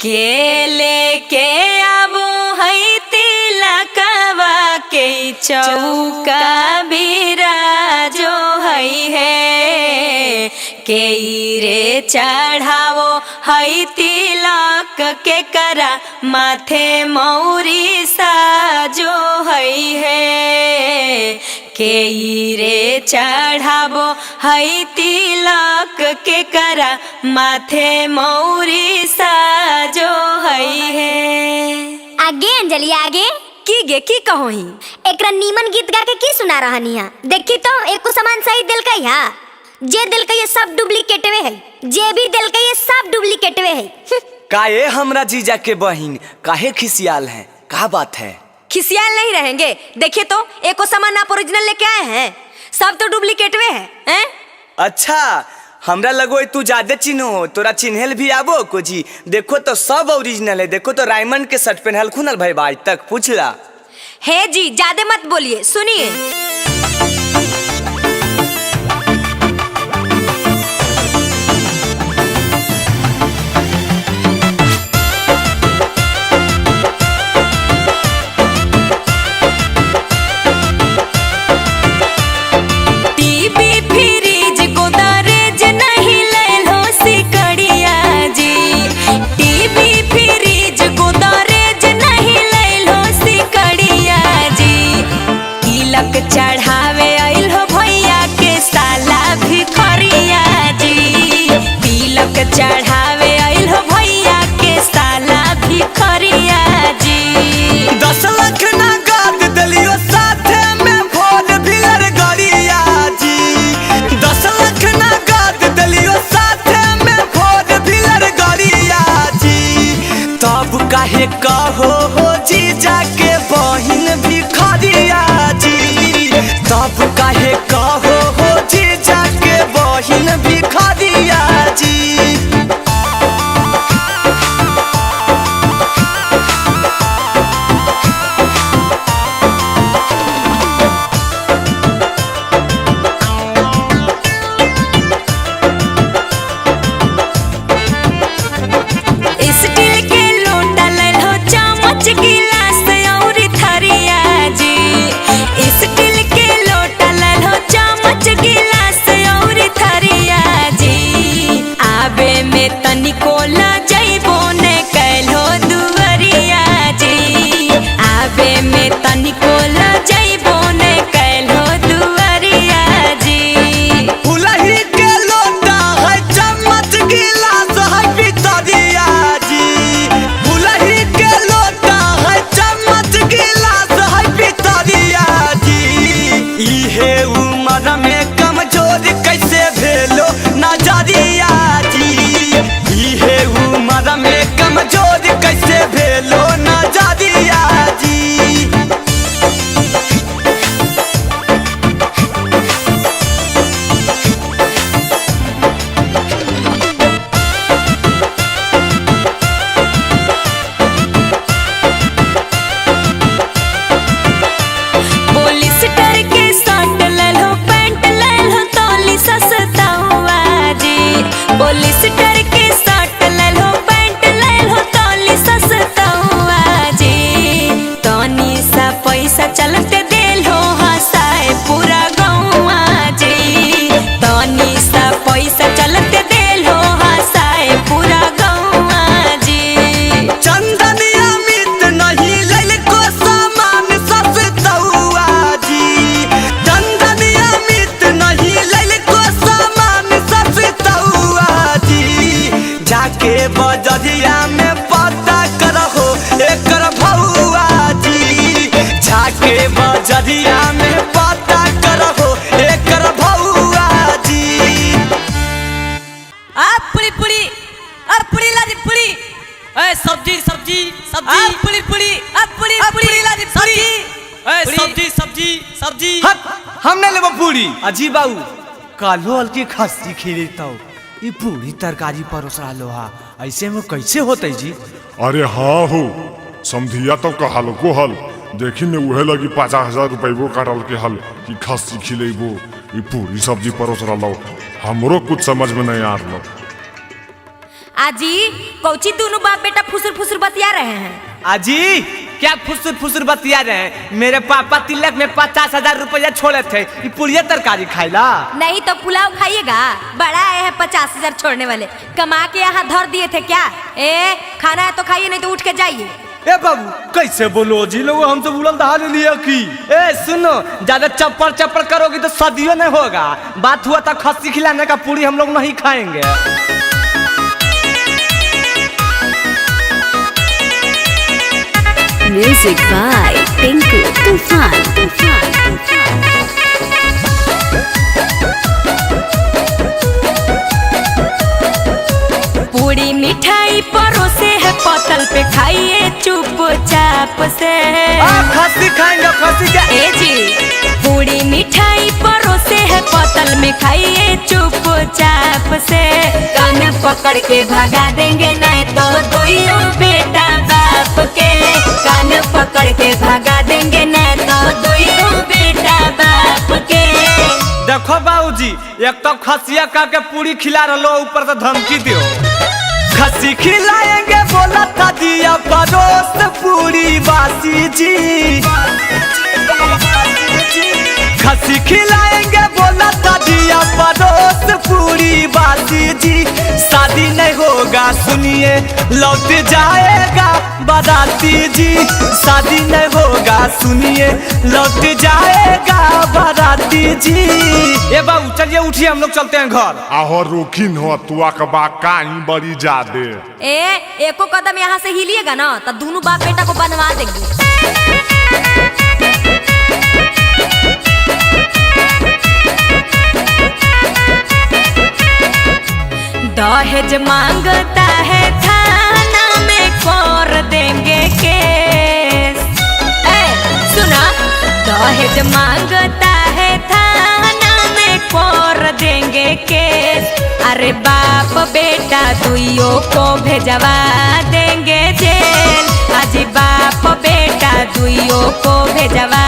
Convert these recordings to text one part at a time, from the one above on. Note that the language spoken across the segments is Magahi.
केले के आबो है तिलकवा के चौका बिराजो है हे के रे चढ़ावो है तिलक के करा माथे मौरी साजो है हे के रे चढ़ावो है तिलक के करा माथे मौरी साजो है हे। आगे अंजलि आगे। की गे की कहोही? एकरा नीमन गीत गा के की सुना रहनी है? देखी तो एको सामान सही दिलकई हा, जे दिलकई है सब डुप्लीकेटवे है, जे भी दिलकई है सब डुप्लीकेटवे है। काहे हमरा जीजा के बहिन काहे खिसियाल है, का बात है? खिसियाल नहीं रहेंगे, देखिए तो एको सामान आप ओरिजिनल लेके आए हैं, सब तो डुप्लीकेटवे है, हैं? अच्छा हमरा लगो तू ज्यादा चिन्हो, तोरा चिन्हल भी आबो को जी। देखो तो सब ओरिजिनल है, देखो तो रायमंड के शर्ट पहनल खुनल भाई भाई तक पूछला। हे जी ज्यादा मत बोलिए, सुनिए। टीवी फ्रिज गोदरेज नहीं लैलो सिकड़िया जी, टीवी फ्रिज गोदरेज नहीं लैलो सिकड़िया जी, तिलक चढ़ावे आइल हो भैया के साला भिखरिया जी, तिलक चढ़ावे आइल हो भैया के साला भिखरिया जी। 10 लाख नगद दिलियो साथे में फोर व्हीलर गाड़िया जी। 10 लाख नगद दिलियो साथे में फोर व्हीलर गाड़िया जी। तब काहे कहो हो जीजा के बहिन भिखारिया जी। तब काहे कहो हो जीजा के बहिन भिखारिया जी। स्टील के लोटा लैलो चम्मच गिलास और थरिया जी, स्टील के लोटा लैलो चम्मच गिलास और थरिया जी, आबे में तनिको ल जइबो ने कैलो दुअरिया जी, आबे में तनिको ल जइबो ने कैलो दुअरिया जी। फुलही के लोटा है चम्मच गिलास है पितरिया जी। फुलही के लोटा है चम्मच गिलास है पितरिया जी। इहे उम्र में कमजोर कैसे भेलो नजरिया जी। इहे उम्र में कमजोर कैसे भेलो नजरिया जी। पोलिस्टर के शर्ट लैलो पैंट लैलो तोली सस्ता हुआ जी, पोलिस्टर के शर्ट लैलो पैंट लैलो तोली सस्ता हुआ जी, तनी सा पैसा चलते देलो हंसाए पूरा गौआ जी, तनी सा पैसा चलते देलो हंसाए पूरा गौआ जी। चंदन अमित नहीं ललको सामान सस्तौआ जी। चंदन अमित नहीं ललको सामान सस्तौआ जी। जाके बजरिया में पता करहो एकर भौआ जी। जाके बजरिया में पता करहो एकर भौआ जी। आ पुड़ी पुड़ी आ पुड़ी लादी पुड़ी ए सब्जी सब्जी सब्जी आ पुड़ी पुड़ी आ पुड़ी पुड़ी लादी सब्जी ए सब्जी सब्जी सब्जी। हट, हम नहीं लेबो पूरी। अजी बाबू कालो हल्की खस्सी खिलेता ई पूरी तरकारी परोस रहा हा, ऐसे में कैसे होते जी? अरे हाँ हो समधिया तो कहल को हल देखी में उहे लगी 50,000 रुपये काटल के हल कि खस्सी खिलेबो ई पूरी सब्जी परोस रहा। हमरो कुछ समझ में नहीं आ रहा। आजी कौची दोनों बाप बेटा फुसुर फुसुर बतिया रहे हैं? अजी क्या फुसुर फुसुर बतिया रहे हैं? मेरे पापा तिलक में 50,000 रुपया छोड़े थे, ये पुड़िया तरकारी खाइला। नहीं तो पुलाव खाइएगा। बड़ा आए है 50,000 छोड़ने वाले, कमा के यहाँ धर दिए थे क्या? ए खाना है तो खाइए, नहीं तो उठ के जाइए। ए बाबू कैसे बोलो जी लोग, हमसे बुलंद दहा ले लिया की। ए सुनो, ज्यादा चप्पड़ चप्पड़ करोगी तो सदियों नहीं होगा। बात हुआ था खस्सी खिलाने का, पूरी हम लोग नहीं खाएंगे। Music by Tinku Toofan. Toofan. पूरी मिठाई परोसे है पतल पे, खाइए चुपचाप से। खस्सी खाएंगे खस्सी क्या? ए जी पूरी मिठाई परोसे है पतल में, खाइए चुपचाप से। कान पकड़ के भगा देंगे नहीं तो दुइयो बेटा बाप के। कान पकड़ के भगा देंगे नहीं तो दुइयो बेटा बाप के। देखो बाबूजी, एक तो खसिया का के पूरी खिला रहो, ऊपर से धमकी दियो। खस्सी खिलाएंगे बोला था दिया परोस पूरी बासी जी। खस्सी खिलाएंगे बोला था दिया परोस पूरी बासी जी। शादी नहीं होगा सुनिए लौट जाएगा बाराती जी। शादी नहीं होगा सुनिए लौट जाएगा बाराती जी। ए बाबू चलिए उठिए, हम लोग चलते हैं घर। आहो रोकिन हो तुआ के बा काई बड़ी जादे। ए एको कदम यहाँ से हिलिएगा ना तो दोनों बाप बेटा को बनवा देंगे। दहेज मांगता है थाना में कर देंगे केस। ए सुना, दहेज मांगता है थाना में कर देंगे केस। अरे बाप बेटा दुइयों को भेजवा देंगे जेल। अजी बाप बेटा दुइयों को भेजवा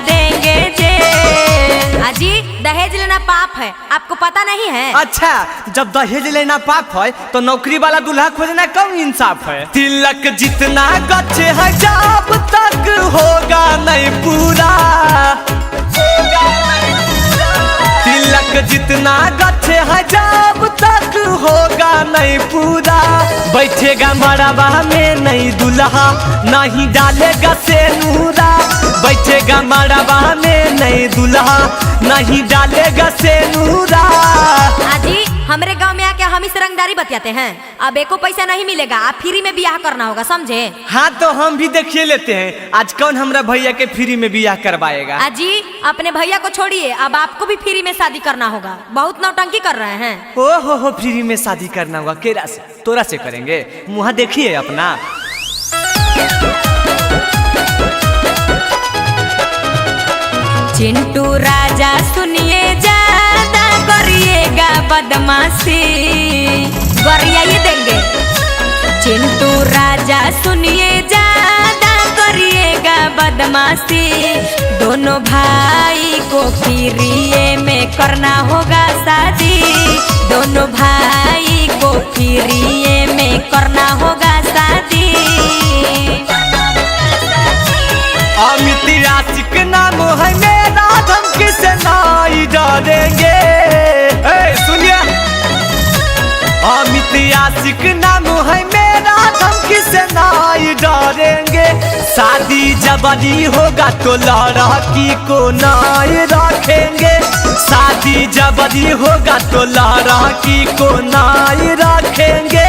देंगे जेल। अजी दहेज लेना पाप है, आपको पता नहीं है? अच्छा, जब दहेज लेना पाप है तो नौकरी वाला दूल्हा खोजना कम इंसाफ है। तिलक जितना गच्छ है जब तक होगा नहीं पूरा। तिलक जितना गच्छ है जब तक होगा नहीं पूरा। बैठेगा मड़वा में नहीं दूल्हा, नहीं डालेगा सेनूरा। बैठेगा मड़वा में नहीं दूल्हा, नहीं डालेगा सेनूरा। आजी हमरे गांव में आके हम इस रंगदारी बतियाते हैं। अब एको पैसा नहीं मिलेगा, आप फ्री में ब्याह करना होगा, समझे? हाँ तो हम भी देखिए लेते हैं आज कौन हमरा भैया के फ्री में ब्याह करवाएगा। आजी अपने भैया को छोड़िए, अब आपको भी फ्री में शादी करना होगा। बहुत नौटंकी कर रहे हैं। ओ हो फ्री में शादी करना होगा? केरा से तोरा से करेंगे, मुँह देखिए अपना। चिंटू राजा सुनिए, ज्यादा करिएगा बदमाशी, गरियाई देंगे। चिंटू राजा सुनिए, ज्यादा करिएगा बदमाशी, दोनों भाई को फ्रीए में करना होगा शादी। दोनों भाई को फ्रीए में करना होगा शादी। अमित आशिक नाम है मेरा, धमकी से नहीं डरेंगे। सुनिए, अमित आशिक नाम है मेरा, धमकी से नहीं डरेंगे। शादी जबरी होगा तो लड़की को नहीं रखेंगे। शादी जबरी होगा तो लड़की को नहीं रखेंगे।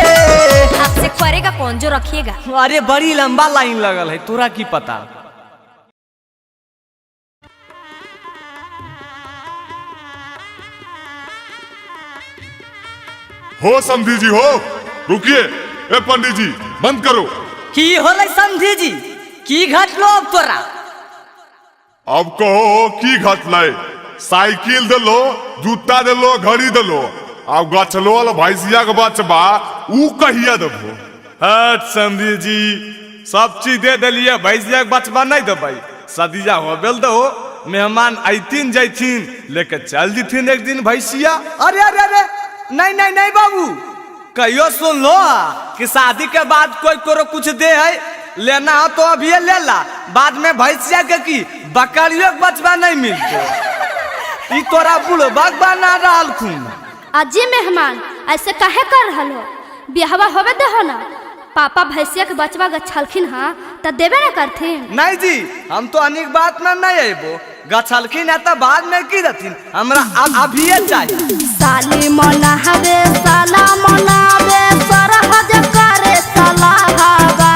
आपसे करेगा कौन जो रखिएगा? अरे बड़ी लंबा लाइन लगल है, तोरा की पता। हो समधी जी हो, रुकिए। ए पंडित जी बंद करो। की होलै समधी जी, की घटलो अब तोरा? अब कहो की घटलै? साइकिल देलो, जूता देलो, घड़ी देलो, अब गछलो वाला भैंसिया के बचबा ऊ कहिया देबो? हट समधी जी, सब चीज दे देलिए, भैंसिया के बचबा नहीं देबै। सदिया हो बेल दो, मेहमान अथिन जैथिन लेके चल जिथिन एक दिन भैंसिया। अरे अरे अरे नहीं नहीं नहीं बाबू, कहियो सुन लो कि शादी के बाद कोई कोरो कुछ दे है, लेना हो तो अभी ले ला, बाद में भैंसिया के की बकरियों के बचवा नहीं मिलते। ई तोरा बुढ़बक बना रहल खून। अजी मेहमान ऐसे काहे कर रहल हो? बिहवा होवे देहो ना, पापा भैंसिया के बचवा गछलखिन हाँ त देबे ना करथिन। नहीं जी, हम तो अनेक बात में नहीं अबो, गछलखिन है तो बाद में की देथिन, हमरा अभिये चाहिए। साली मनावे साला मनावे सरहज करे सलाहवा।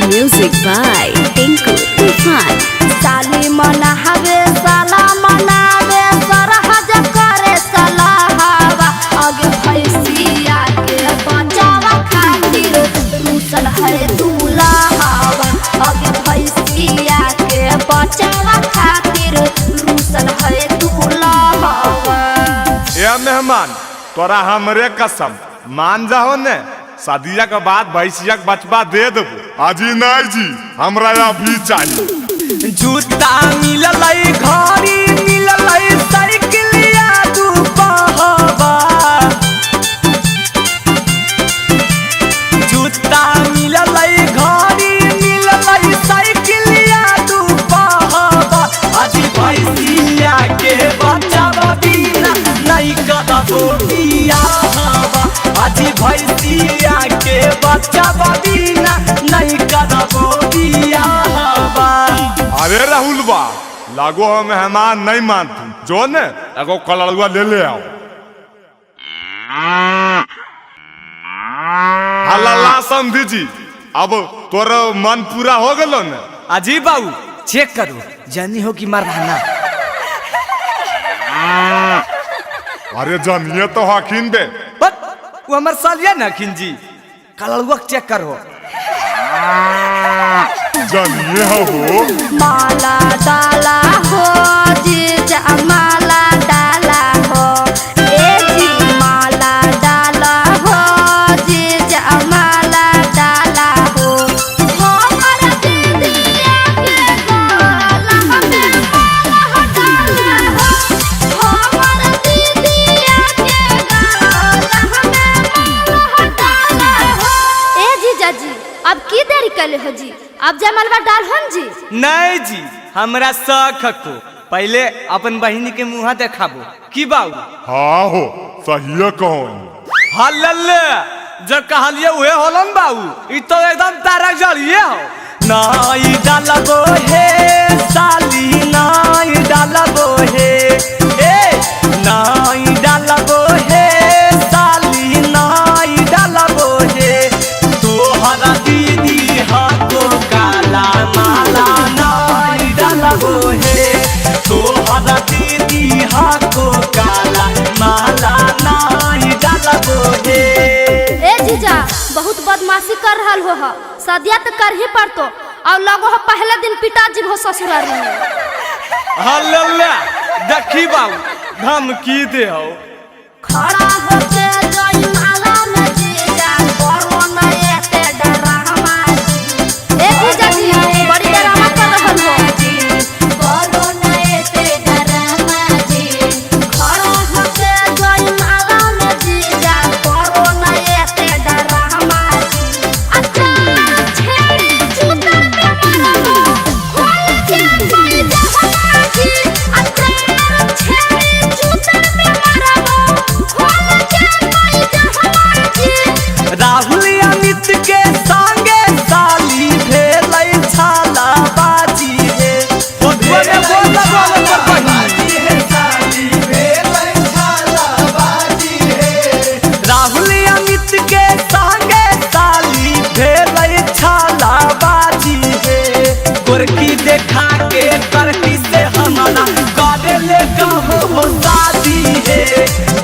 म्यूजिक बाय टिंकू तूफान। साली मनावे साला मनावे सरहज करे सलाहवा। आगे भैंसिया के बचावा खातिर रूसल है दूल्हावा। आगे भैंसिया के बचावा खातिर रूसल है दूल्हावा। ए मेहमान तोरा हमरे कसम मान जाहो ने, शादिया के बाद भैंसिया के बचवा दे देबो। अजी नहीं जी, हमरा अभी चाहिए। जूता मिललै, घड़ी मिललै, साइकिलिया दू पहवा। जूता मिललै, घड़ी मिललै, साइकिलिया दू पहवा। अजी भैंसिया के बचावा बिना नहीं करबो बियाहवा। अजी भैंसिया के बचावा बिना नहीं करबो बियाहवा। अरे राहुल बा, लागो हम मेहमान नहीं मानती, जो ने एगो कलरुआ ले ले आओ। हल्ला समझी जी, अब तोर मन पूरा हो गलो ने? अजी बाबू चेक करो, जानी हो कि मर्दाना। अरे जानिए तो हकीन बे। बट वो हमार सालिया ना हकीन जी, कलरुआ चेक करो। जानिए हो माला डाला हो जीजा, माला डाला हो ए जी, माला डाला हो जीजा, माला डाला हो। हमर दीदिया के गला में माला डाला हो। हमर दीदिया के गला में माला डाला हो। ए जीजा जी अब की देरी कले हो जी, अब जयमालवा डाल हन जी। नहीं जी, हमरा शौक को पहले अपन बहिनी के मुँह देखाबो की बाबू। हाँ हो सही कहो। हाँ लल्ले, जो कहलिए उहे होलन बाबू, ई तो एकदम तारा जलिए हो। नाई डालबो हे साली, नाई डालबो हे, ए नाई डालबो हे साली, नाई डालबो हे। तोहरा दीदी हाथो काला माला नाई डालबो हे। तोहरा दीदी हाथो काला माला नाई डालबो हे। ए जीजा बहुत बदमाशी कर रहल हो, सदिया तो कर ही पड़तो, और लगो हो पहले दिन पिताजी हो ससुराल में। हाँ लल्ला देखी बाबू धमकी दे हो। खड़ा होके जयमाला में जीजा करो न एते डरामा जी। ए जीजा जी बड़ी डरामा कर रहल हो। करो न एते डरामा जी। खड़ा होके जयमाला में जीजा करो न एते डरामा जी। अच्छा छेड़ी चूतर पे मारबो खोल के कोई जहमा जी। अच्छा छेड़ी चूतर पे मारबो खोल के कोई जहमा जी। राहुल अमित के संगे साली भेलै छाला बाजी हे। बोले बोला बोला बहिनी। राहुल अमित के संगे साली भेलै छाला बाजी हे। गोरकी देखा के करकी से हमारा करे ले कहो हो शादी हे।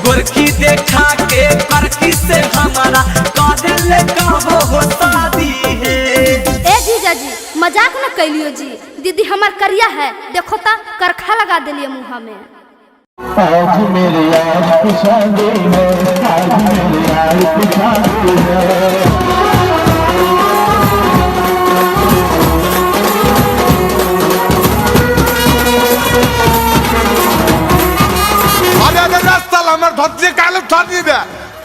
गोरकी देखा के करकी से हमारा करे ले कहो हो शादी हे। ए जीजा जी मजाक न कैलियो जी, दीदी हमार करिया है, देखो ता करखा लगा देलिए मुँह में। आज मेरे यार की शादी है, आज मेरे यार की शादी है। अरे अरे साला हमर धोती काले उठा दे।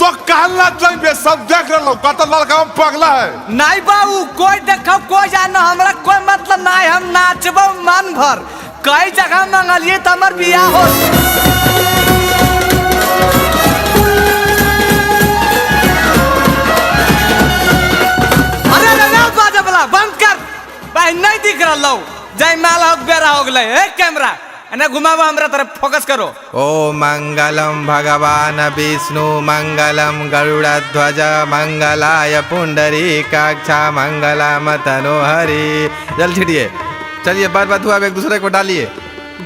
तो कहला जाइबे, सब देख रहलो कत लड़का हम पगला है। नहीं बाबू, कोई देखो कोई जानो, हमरा कोई मतलब नहीं, हम नाचबो मन भर। कई जगह मंगलिए तो हमर बियाह हो। अरे अरे बाजा वाला बंद कर भाई, नहीं दिख रहा लो। जय माला हो बेरा हो गए। ए कैमरा एने घुमावा, हमरा तरफ फोकस करो। ओ मंगलम भगवान विष्णु मंगलम गरुड़ध्वज मंगलाय पुंडरीकाक्षा मंगलम तनोहरि। जल छिड़िए, चलिए बार बार हुआ, एक दूसरे को डालिए।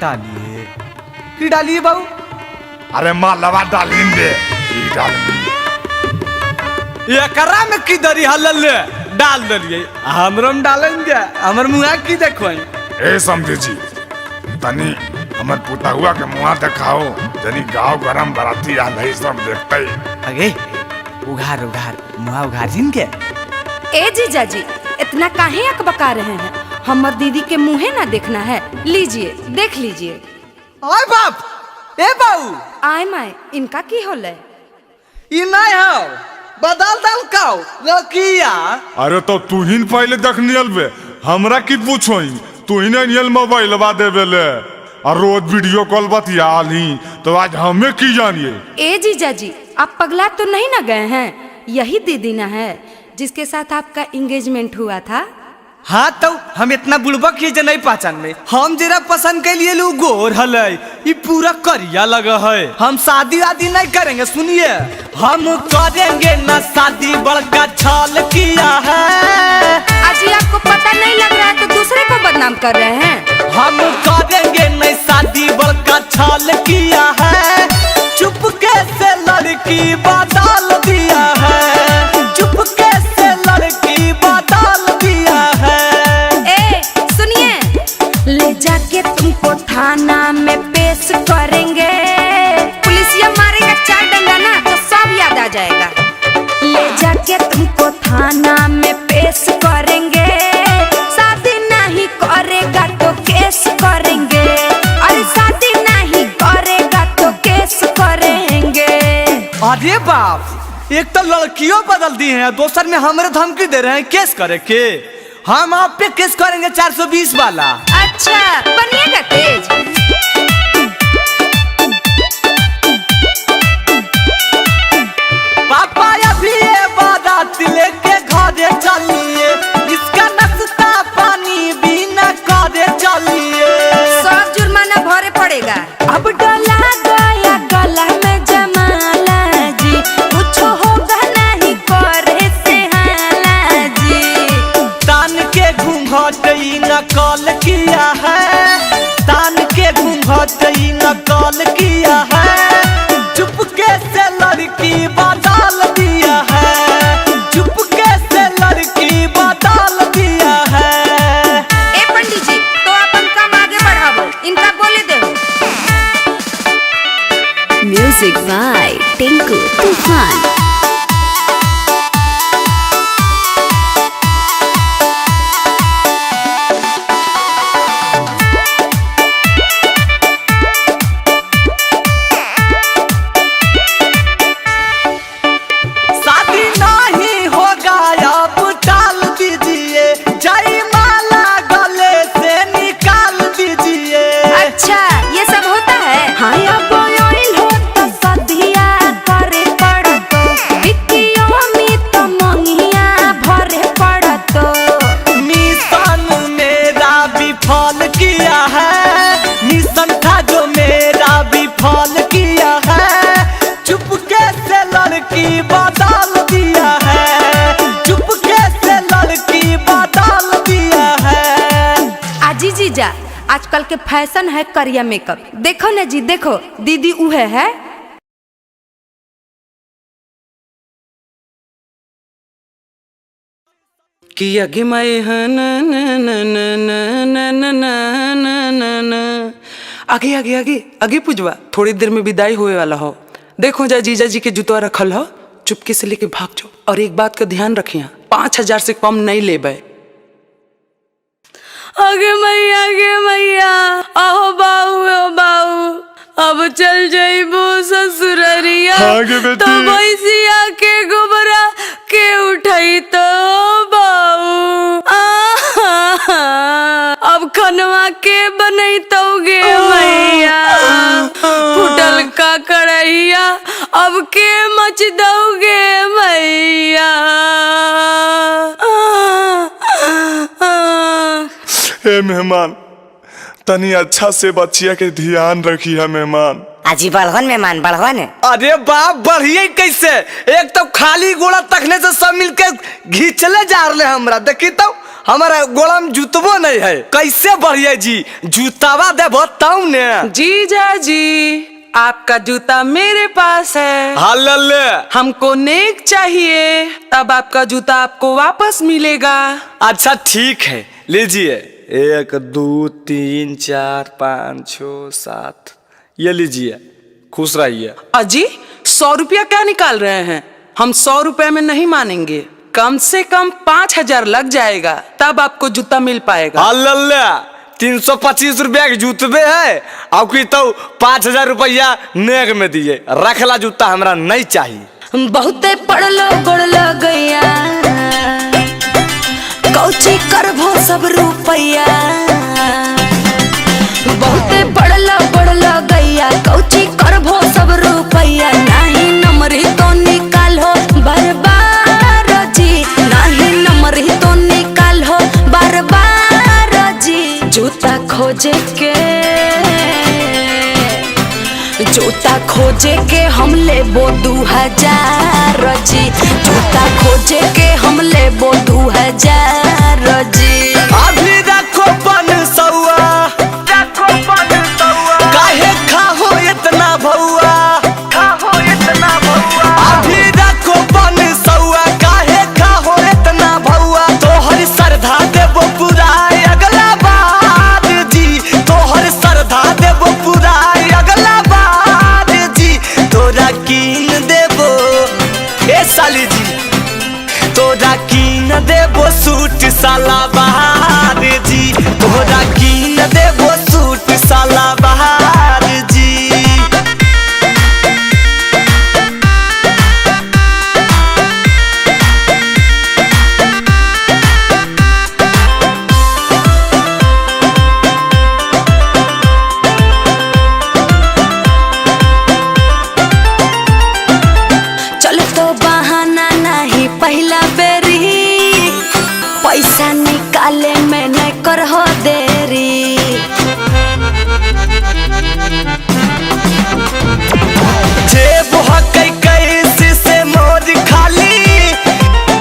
डालिए की डालिए बाबू? अरे मालवा डालिन दे, ई डालिन। एकरा में की दरी हलल डाल दलिए, हमरो में डालेंगे, हमर मुआ की देखो। ए समझे जी, तनी हमर पुतहुआ के मुआ देखाओ, जनी गांव गरम बराती आल है सब देखते। अगे उघार उघार मुआ उघार जिन के। ए जीजा जी, इतना काहे अकबका रहे हैं? हमर दीदी के मुँहे ना देखना है, लीजिए देख लीजिए। आय बाप, ए बाऊ आय my, इनका की होले? ई नहीं हो, बदल दल काओ रकिया। अरे तो तू ही पहले देखनियल बे, हमरा की पूछोई? तू ही नहीं मोबाइल बा देवे ले और रोज वीडियो कॉल बतियाली, तो आज हमें की जानिए? ए जीजा जी, आप पगला तो नहीं ना गए हैं? यही दीदी ना है जिसके साथ आपका एंगेजमेंट हुआ था। हाँ तो हम इतना बुड़बक ही जे नहीं पहचान में। हम जरा पसंद के लिए लू गोर हलै, ई पूरा करिया लगा है। हम शादी वादी नहीं करेंगे, सुनिए, हम करेंगे ना शादी, बड़का छल किया है। अजी आपको पता नहीं लग रहा है तो दूसरे को बदनाम कर रहे हैं। हम करेंगे नहीं शादी, बड़का छल किया है। चुपके से लड़की बदल दिया है, चुपके से लड़की बदल दिया है। ए सुनिए, ले जाके तुमको थाना में पेश करेंगे, पुलिसिया मारेगा 4 डंडा ना तो सब याद आ जाएगा। ले जाके तुमको थाना में पेश करेंगे, शादी नहीं करेगा तो केस करेंगे। अरे शादी नहीं करेगा तो केस करेंगे। अरे बाप, एक तो लड़कियों बदल दी हैं, दोसर में हमरे धमकी दे रहे हैं केस करे के। हम आप पे केस करेंगे 420 वाला। अच्छा बनिएगा तेज। पापा अभी ये बारात लेके घरे चलिए, इसका नाश्ता पानी बिना करे चलिए, सब जुर्माना भरे पड़ेगा। अब डला गया गला में जमाला जी, कुछ होगा नहीं करे से हाला जी। तान के घूंघट ई नकल किया है, तान के घूंघट ई नकल किया है। चुपके से लड़की बदल दिया है, चुपके से लड़की बदल दिया है। ए पंडित जी, तो अपन काम आगे बढ़ाओ, इनका बोले दो। म्यूजिक बाय टिंकू तूफान। शादी नहीं होगा अब टाल दीजिए, जय माला गले से निकाल दीजिए। अच्छा ये सब होता है? हाँ अब ऑयल हो तो सदिया करे पड़तो, बिकियो में तो मंगिया भरे पड़तो। मिशन मेरा विफल किया है, मिशन था जो मेरा विफल किया है। चुपके से लड़की बदल दिया है, चुपके से लड़की बदल दिया है। आजी जीजा, आजकल के फैशन है करिया मेकअप। देखो ना जी, देखो दीदी उहे है। कि अगे मैं न न न न न न न न न न आगे आगे आगे आगे पुजवा, थोड़ी देर में विदाई होए वाला हो। देखो जा जीजा जी के जुतवा रखल हो, चुपके से लेके भाग जाओ। और एक बात का ध्यान रखिया, 5000 से कम नहीं लेबे। आगे मैया, आगे मैया, आहो बाऊ, ओ बाऊ, अब चल जाइबो ससुररिया हाँ गे बेटी। तो भैंसिया के गोबरा के उठाई तो बाऊ। अब खनवा के बनैतौगे मैया, फुटल का कढ़ैया अब के मच दौगे मैया। हे मेहमान, तनी अच्छा से बच्चिया के ध्यान रखी है मेहमान। अजी बढ़वन मेहमान बढ़वन। अरे बाप बढ़िए कैसे, एक तो खाली गोड़ा तखने से सब मिलके घिंचले जा रहे हमरा। देखी तो हमारा गोड़ा में जूतबो नहीं है, कैसे बढ़िए जी? जूतावा देबो तब ने। जीजा जी आपका जूता मेरे पास है। हाँ ले। हमको नेक चाहिए, तब आपका जूता आपको वापस मिलेगा। अच्छा ठीक है लीजिए, 1 2 3 4 5 6 7, ये लीजिए, खुश रहिए। अजी 100 रुपया क्या निकाल रहे हैं? हम 100 रुपये में नहीं मानेंगे, कम से कम 5000 लग जाएगा, तब आपको जूता मिल पाएगा। हाँ लल्ला 325 रुपया के जूतबे है, आपकी तो 5000 रुपया नेक में दिए। रखला जूता हमरा नहीं चाहिए। बहुते पढ़लो गोड़ लगैया, कौची करभो सब रुपैया। बहुते पढ़लो गोड़ लगैया, कौची करभो सब रुपैया। नाही नमरी तो निकालो बार बार जी, नाही नमरी तो निकालो बार बार जी। जूता खोजे के, जूता खोजे के हम लेबो 2000 जी। जूता खोजे के हम लेबो 2000 जी। अभी रखो 500, रखो 500, काहे खाहो इतना भौआ, खाहो इतना भौआ। अभी रखो 500, काहे खाहो इतना भौआ। तोहर सरधा देबो पूरा अगला बार जी, तोहर सरधा देबो पूरा अगला बार जी। तोरा कीन देबो ए साली जी, तोरा कीन देबो सूट साला बहार जी, तोरा कीन देबो सूट साला बहार जी। चल तो बहाना नहीं पहला बेरी, पैसा निकाले में नहीं करहो देरी। जेब हकै कैसे से मोर खाली,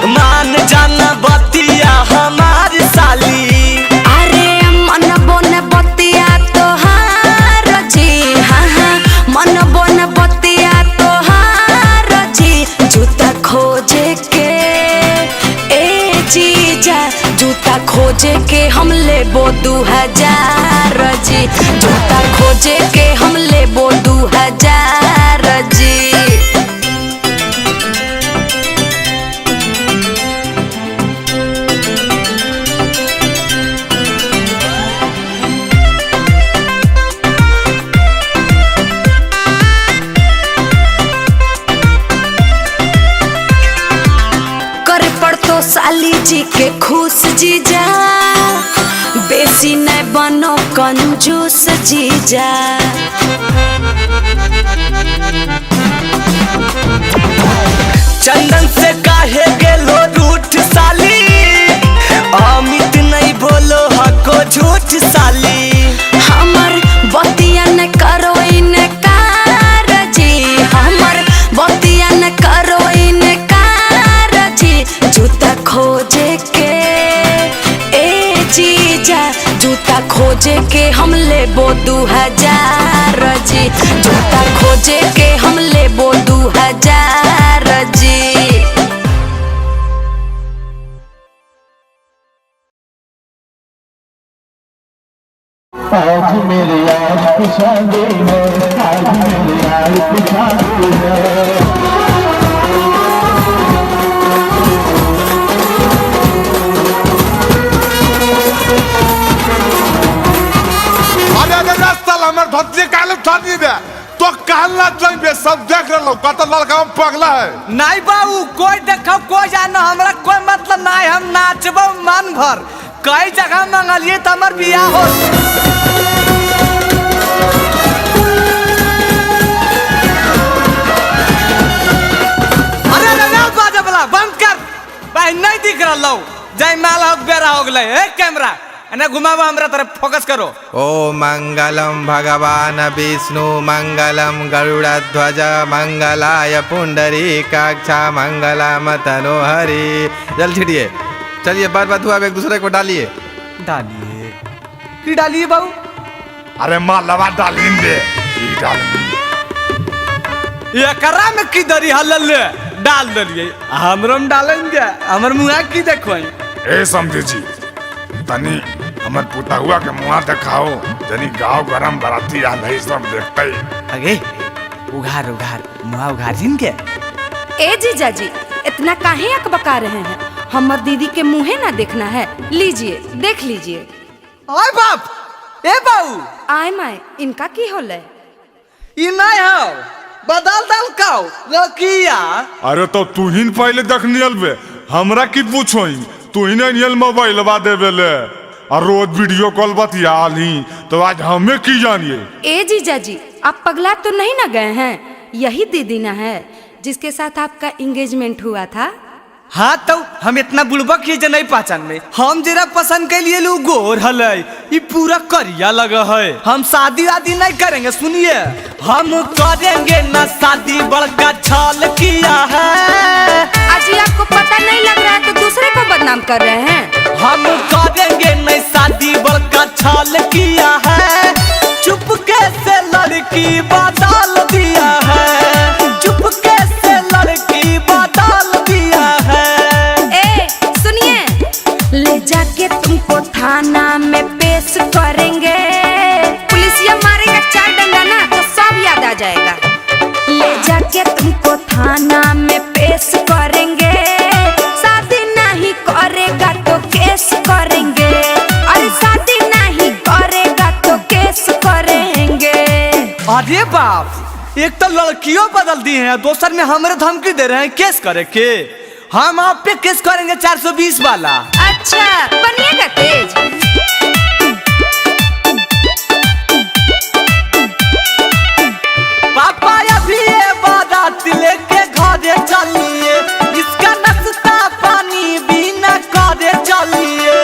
मान जाना बतिया हमार साली। अरे मन बोन बतिया तोहार जी, हाँ हाँ मन बोन बतिया तोहार जी। जूता खोजे के ए जीजा, जूता खोजे के हम लेबो 2000 जी। जूता खोजे के हम लेबो 2000 जी। कर पड़तो साली जी के खुश जीजा, बेसी नहीं बनो कंजूस जीजा। चंदन से काहे गेलो रूठ साली, अमित नहीं बोलो हको झूठ साली। हमर बतिया न करो इनकार जी, हमर बतिया न करो इनकार जी। जूता खोजे के ए जीजा, जूता खोजे के हम लेबो 2000 जी। जूता खोजे के हम लेबो 2000 जी। आज मेरे यार की शादी है, आज मेरे यार की शादी है। अरे अरे रास्ता हमर धोती काले उठा दिए दे तो कहला जाइबे सब देख रहलो कत लड़का हम पगला है। नहीं बाबू कोई देखो कोई जानो हमरा कोई मतलब नहीं, हम नाचबो मन भर। कई जगह मंगलिए तो हमर बियाह हो। अरे रे बाजा वाला बंद कर भाई, नहीं दिख रहा लो जय माला हो बेरा हो गले। ए कैमरा अने घुमावा हमरा तरफ फोकस करो। ओ मंगलम भगवान विष्णु मंगलम गरुड़ध्वज मंगलाय पुंडरीकाक्ष मंगलम तनोहरि। जल छिड़िए, चलिए बार बार हुआ एक दूसरे को डालिए। डालिए की डालिए बाबू? अरे माँ लवा डालिन दे की डाल एकरा में की दरी हलल डाल दलिए, हमरो में डालेंगे हमर मुआ की देखो। ए समझे जी तनी हमर पुतहुआ के मुआ देखाओ, तनी गांव गरम बराती आल है सब देखते। अगे उघार उघार मुआ उघार जिन के। ए जीजा जी इतना काहे अकबका रहे हैं, हमर दीदी के मुँहे ना देखना है, लीजिए देख लीजिए। आय बाप ए बाऊ आय my इनका की होले? ई नहीं हो बदल दल काओ लकिया। अरे तो तू ही पहले देखनी अलबे, हमरा की पूछोई? तू ही नहीं मोबाइल बा देवे ले और रोज वीडियो कॉल बतियाली, तो आज हमें की जानिए? ए जीजा जी आप पगला तो नहीं ना गए हैं, यही दीदी ना है जिसके साथ आपका एंगेजमेंट हुआ था। हाँ तो हम इतना बुड़बक ही जे नहीं पहचान में, हम जरा पसंद के लिए लोग गोर हले ई पूरा करिया लगा है। हम शादी वादी नहीं करेंगे, सुनिए हम करेंगे ना शादी, बड़का छल किया है। अजी आपको पता नहीं लग रहा है तो दूसरे को बदनाम कर रहे हैं। हम करेंगे नहीं शादी, बड़का छल किया है, चुपके से लड़की बदल दिया है, चुपके से लड़की बदल दिया है। ए सुनिए, ले जाके तुमको थाना में पेश करेंगे, पुलिसिया मारेगा चार डंडा ना तो सब याद आ जाएगा। ले जाके तुमको थाना में पेश करेंगे, शादी नहीं करेगा तो केस करेंगे, अरे शादी नहीं करेगा तो केस करेंगे। अरे बाप, एक तो लड़कियों बदल दी है, दोसर में हमरे धमकी दे रहे हैं केस करे के। हम आप पे केस करेंगे 420 वाला। अच्छा बनिएगा तेज। पापा अभी ये बारात लेके घरे चलिए, इसका नाश्ता पानी बिना करे चलिए,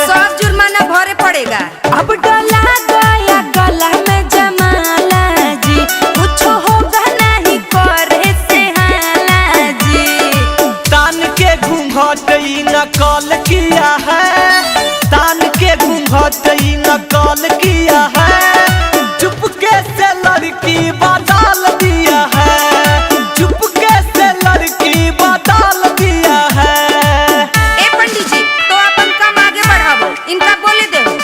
सब जुर्माना भरे पड़ेगा। अब डला गया गला में जमाला जी, कुछ होगा नहीं करे से हाला जी। तान के घूंघट ई नकल किया है, तान के घूंघट ई नकल किया है, चुपके से लड़की बदल दिया है, चुपके से लड़की बदल दिया है। ए पंडित जी तो अपन काम आगे बढ़ावो, इनका बोले दो।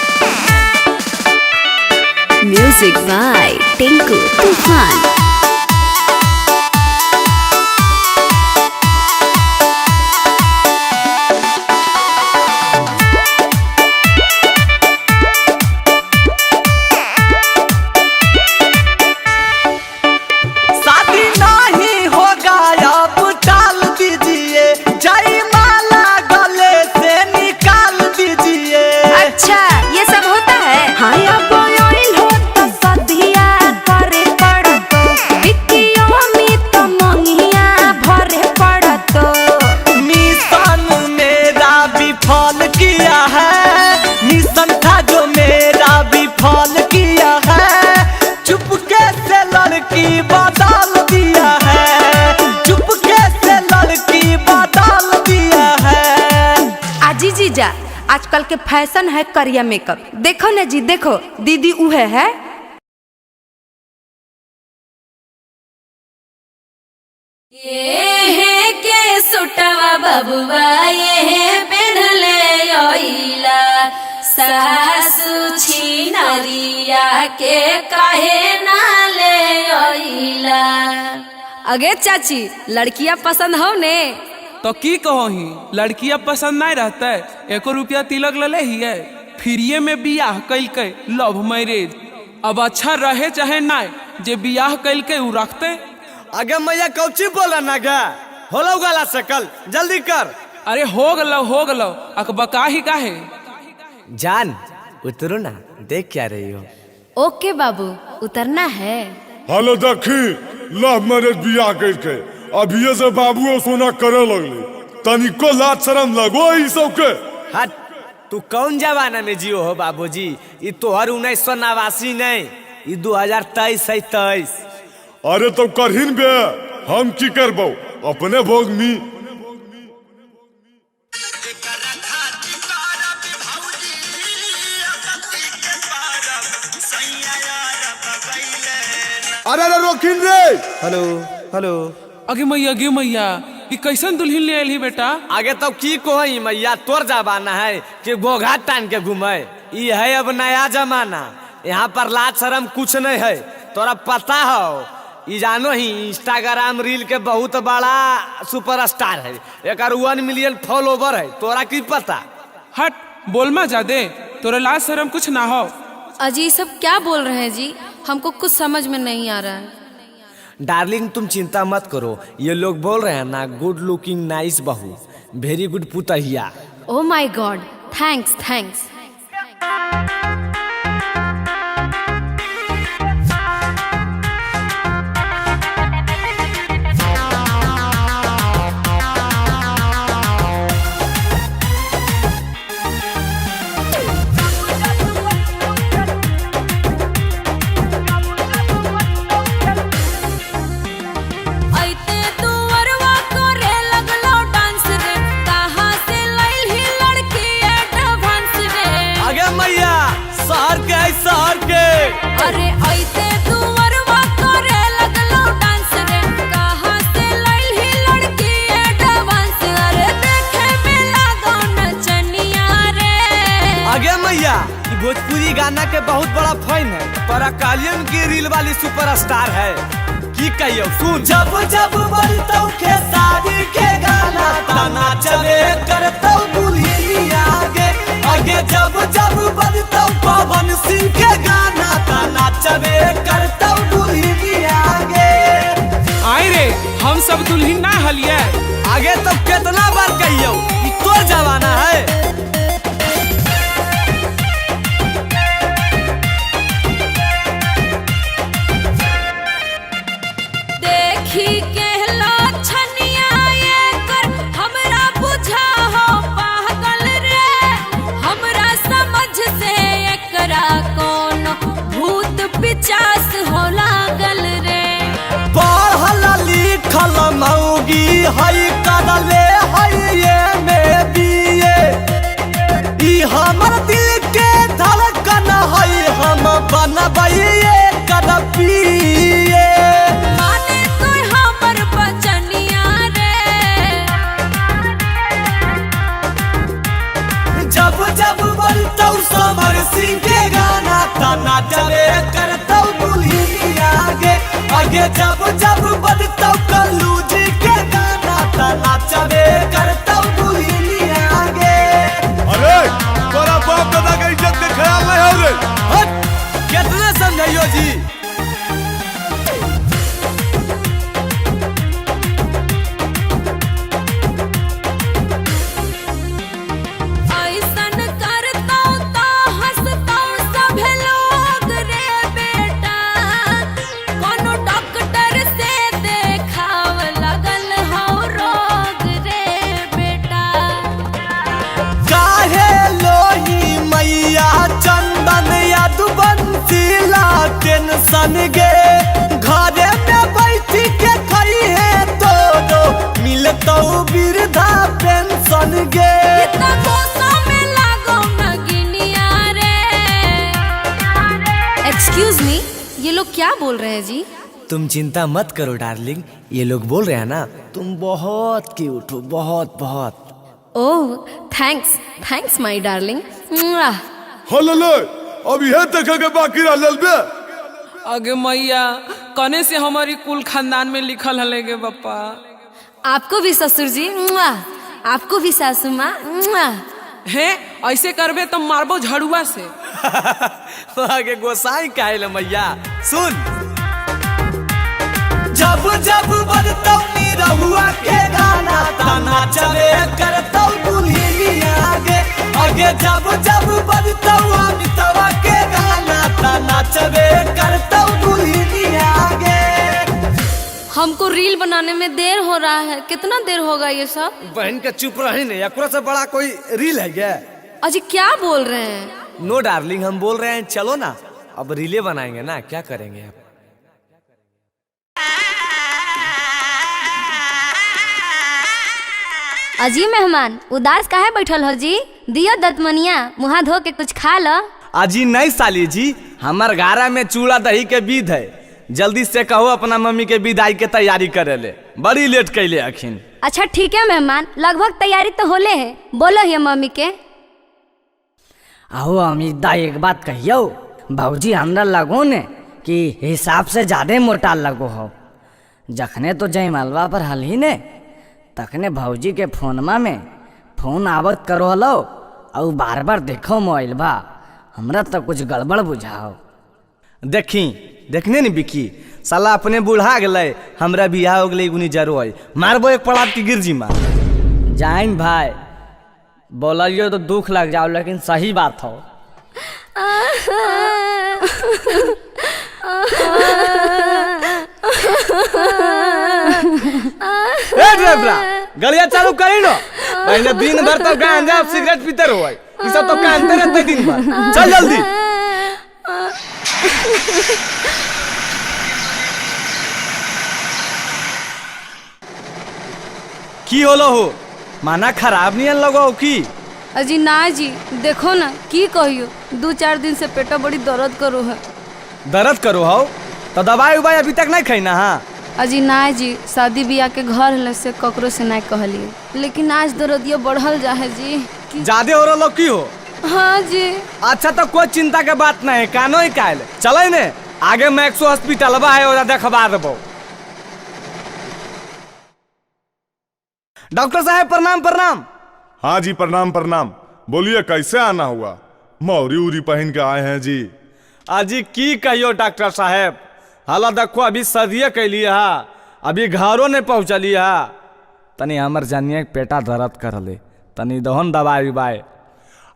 म्यूजिक बाय टिंकू तूफान। शादी नहीं होगा अब टाल दीजिए, जय माला गले से निकाल दीजिए। अच्छा ये सब होता है? हाँ अब ऑयल हो तो सदिया करे पड़तो, बिकियो में तो मंगिया भरे पड़तो। मिशन मेरा विफल किया है, मिशन था जो मेरा विफल किया है, चुपके से लड़की बदल दिया है, चुपके से लड़की बदल दिया है। आजी जीजा आजकल के फैशन है करिया मेकअप, देखो ना जी देखो दीदी उहे है। ये के सुटवा बबुआ ये पेन्हले ओइला, सासु छिनरिया के काहे ना ले ओइला। अगे चाची लड़कियां पसंद हो ने? तो की कहो ही लड़कियां पसंद नहीं रहता है, एको रुपया तिलक ले ही है, फ्रीये में बियाह कैल के लव मैरिज। अब अच्छा रहे चाहे ना, जे बियाह कैल के उ रखते। आगे मैया कौची बोला ना गा, होलो गला सकल जल्दी कर। अरे हो गलो हो गलो, अकबका ही काहे। जान उतरो ना, देख क्या रही हो। ओके बाबू, उतरना है। हेलो देखी, लव मैरिज बियाह करके अभिये से बाबू सोना करे लगले, तनिको लाज शरम लगो ई सब के। हट, तू कौन जमाना में जियो हो बाबूजी, ई तोहर 1989 नहीं, ई 2023 है 23। अरे तो करहिन बे, हम की करबो अपने भोग मी। अरे अरे रोकिन रे। हेलो हेलो। अगे मैया अगे मैया, ई कैसन दुल्हन ले आइल बेटा। आगे तो की कोई मैया, तोर जमाना है कि गोघा टान के घूमे, ई है अब नया जमाना, यहाँ पर लाज शरम कुछ नहीं है। तोरा पता हो, ई जानो ही इंस्टाग्राम रील के बहुत बड़ा सुपरस्टार है, एक 1 मिलियन फॉलोवर है, तोरा की पता। हट बोल मा जादे, तोरा लाज शरम कुछ ना हो। अजी सब क्या बोल रहे हैं जी, हमको कुछ समझ में नहीं आ रहा है। डार्लिंग तुम चिंता मत करो, ये लोग बोल रहे हैं ना गुड लुकिंग नाइस बहू, वेरी गुड पुतहिया। Oh my god, thanks thanks. अरे ऐते दुवरवा करे लगलो डांस रे, कहां से लाइल ही लड़की एडवांस। अरे देखे में लागो नचनिया रे। आगे मैया, भोजपुरी गाना के बहुत बड़ा फैन है, पर अकालियन की रील वाली सुपरस्टार है, की कहियो सुन। जब जब बजतौ खेसारी के गाना, ताना चले करतौ दुल्हनिया गे। आगे जब जब बजतौ पवन सिंह के गाना, ताना चले करतौ दुल्हनिया गे। आए रे, हम सब दुल्हन ना हलिए। आगे तो कितना बार कहियो, ई तोर जमाना है। देखी के लछनिया एकर हमरा बुझा हो पागल रे, हमरा समझ से एकरा कोनो भूत पिचास हो लागल रे। पढ़ल लिखल मौगी हई करले हई ये में बीए, ई हमर दिल के धड़कन हई, हम बनबैये कर पिए। माने तो हमर बचनिया रे। जब जब बजतौ समर सिंह के गाना, ताना चले करतौ दुल्हनिया गे। आगे जब जब बजतौ कल्लू जी के गाना, ताना चले करतौ दुल्हनिया गे। अरे तोरा बाप दादा के इज्जत के ख्याल नहीं हो रे। हट, कितना समझाइयो जी। ऐसन करतौ तो हंसतौ सभे लोग रे बेटा, कोनो डॉक्टर से देखाव लगल हौ रोग रे बेटा। काहे लोही मैया चंदन यदुवंशी ला टेंशन गे, घरे में बैठ के खई है तो दो मिलतौ वृद्धा पेंशन गे। इतना गुस्सा में लागो नगिनिया रे। एक्सक्यूज मी, ये लोग क्या बोल रहे हैं जी। तुम चिंता मत करो डार्लिंग, ये लोग बोल रहे हैं ना तुम बहुत क्यूट हो, बहुत बहुत। Oh thanks thanks my darling. Hello ले, अब यह देखे के बाकी रह बे। अगे मैया, कने से हमारी कुल खानदान में लिखल हले गे बप्पा। आपको भी ससुर जी, आपको भी सासू माँ। हे ऐसे करबे तो मारबो झड़ुआ से। आगे गोसाई काहे मैया सुन। जब जब बजतौ निरहुआ के गाना ताना चले करतौ दुल्हनिया आगे। आगे जब जब बजतौ अमितवा के गाना ताना चले करतौ दुल्हनिया आगे। हमको रील बनाने में देर हो रहा है, कितना देर होगा ये सब? बहन के चुप रही नहीं, एकरा से बड़ा कोई रील है क्या? अजी क्या बोल रहे हैं? नो डार्लिंग, हम बोल रहे हैं चलो ना अब रीले बनाएंगे ना, क्या करेंगे अब। अजी मेहमान उदास काहे बैठल हो जी? दियो दतमनिया, मुहा धो के कुछ खा लो। अजी नहीं साली जी, हमार गारा में चूड़ा दही के विध है, जल्दी से कहो अपना मम्मी के विदाई के तैयारी करे ले, बड़ी लेट कैले अखिन। अच्छा ठीक है मेहमान, लगभग तैयारी तो होले है, बोलो ये मम्मी के। आहो अमित दा एक बात कहियो भौजी, हमरा लगो ने कि हिसाब से ज्यादा मोटा लगो हो। जखने तो जयमालवा पर हलही ने तखने भौजी के फोनमा में फोन आवत करो हलो और बार बार देखो मोबाइल बा, हमरा तो कुछ गड़बड़ बुझाओ। देखी देखने नी बिकी साला अपने बूढ़ा गए, हमरा बियाह हो गए गुनी जरो है, मारबो एक पड़ाव की गिरजी मार। जाइन भाई बोलियो तो दुख लग जाओ, लेकिन सही बात हो। ए ड्राइवरा गलिया चालू करी नो, पहले दिन भर तो गांजा सिगरेट पीते रहो, ये सब तो कानते रहते दिन भर, चल जल्दी। की होलो हो, माना खराब नहीं लगो की? अजी ना जी, देखो ना की कहियो, 2-4 दिन से पेटा बड़ी दर्द करो है। दर्द करो हो तो दवाई उवाई अभी तक नहीं खाई ना? हाँ अजी ना जी, शादी ब्याह के घर हल से ककरो से नहीं कहलिए, लेकिन आज दर्दिया बढ़ल जा है जी। ज्यादा हो रहा की हो? हाँ जी। अच्छा तो कोई चिंता के बात नहीं, कानो ही कायल चले ने आगे मैक्सो हॉस्पिटल है और देखवा देबो। डॉक्टर साहब प्रणाम प्रणाम। हाँ जी प्रणाम प्रणाम, बोलिए कैसे आना हुआ? मौरी उरी पहन के आए हैं जी। अजी की कहियो डॉक्टर साहब, हाला देखो अभी सदिये कैलिए हा, अभी घरों नहीं पहुँचलिए हा, तनी हमर जानिए पेटा दर्द कर ले, तनी दहन दवाई उवाई।